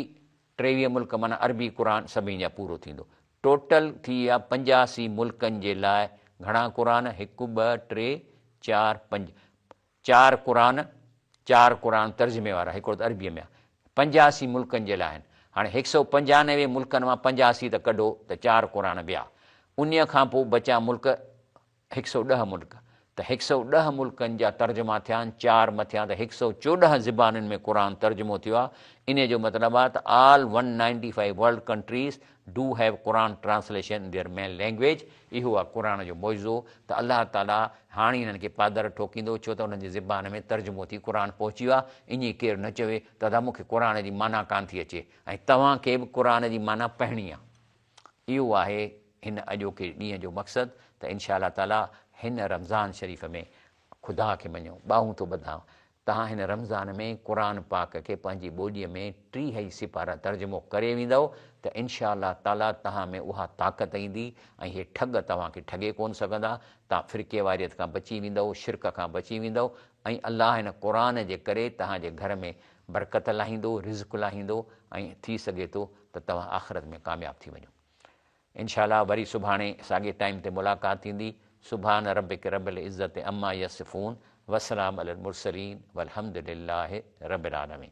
23 ملڪ معنيٰ عربي قرآن سڀني جا پورو ٿيندو ٽوٽل ٿي ويا 85 ملڪن جي لاء گهڻا قرآن هڪ ٻه ٽي چار پنج چار قرآن چار قرآن ترجمي وارا هڪڙو ته عربيء ۾ آهي 85 ملڪن جي لاء آهن هاڻي 195 ملڪن مان 85 ته ڪڍو ته چار قرآن ويا انهيء کان پوء بچيا ملڪ 110 ملڪ ته 110 ملڪن جا ترجما ٿيا آهن، چار مٿيان ته 114 زبانن ۾ قرآن ترجمو ٿيو آهي، انهيء جو مطلب آهي ته all one ninety five world countries do have Quran translation in their main language, اهو آهي قرآن جو معجزو ته الله تعاليٰ هاڻي انهن کي پادر ٺوڪيندو ڇو ته انهن جي زبان ۾ ترجمو ٿي قرآن پهچي ويو آهي، ائين ڪير نه چوي ته ادا مون کي قرآن جي معنيٰ ڪانه ٿي اچي ۽ توهان کي به قرآن جي معنيٰ پڙهڻي آهي. اهو آهي هن اڄوڪي ڏينهن جو مقصد ته انشاء الله تعاليٰ هن رمضان شريف ۾ خدا کي مڃو، ٻانهون ٿو ٻڌان، توهان هن رمضان ۾ قرآن پاڪ کي پنهنجي ٻوليء ۾ 30 ئي سيپارا ترجمو ڪري ويندؤ ته انشاء الله تعاليٰ توهان ۾ اها طاقت ايندي ۽ هي ٺڳ توهان کي ٺڳي ڪونه سگهندا، توهان فرقيواريت کان بچي ويندؤ، شرڪ کان بچي ويندؤ ۽ الله هن قرآن جي ڪري توهان جي گهر ۾ برڪت لاهيندو، رزق لاهيندو ۽ ٿي سگهي ٿو ته توهان آخرت ۾ ڪامياب ٿي وڃو. انشاء الله وري سڀاڻي ساڳي ٽائيم تي ملاقات ٿيندي. سبحان ربک رب العزت عما يصفون وسلام علي المرسلين والحمد لله رب العالمين.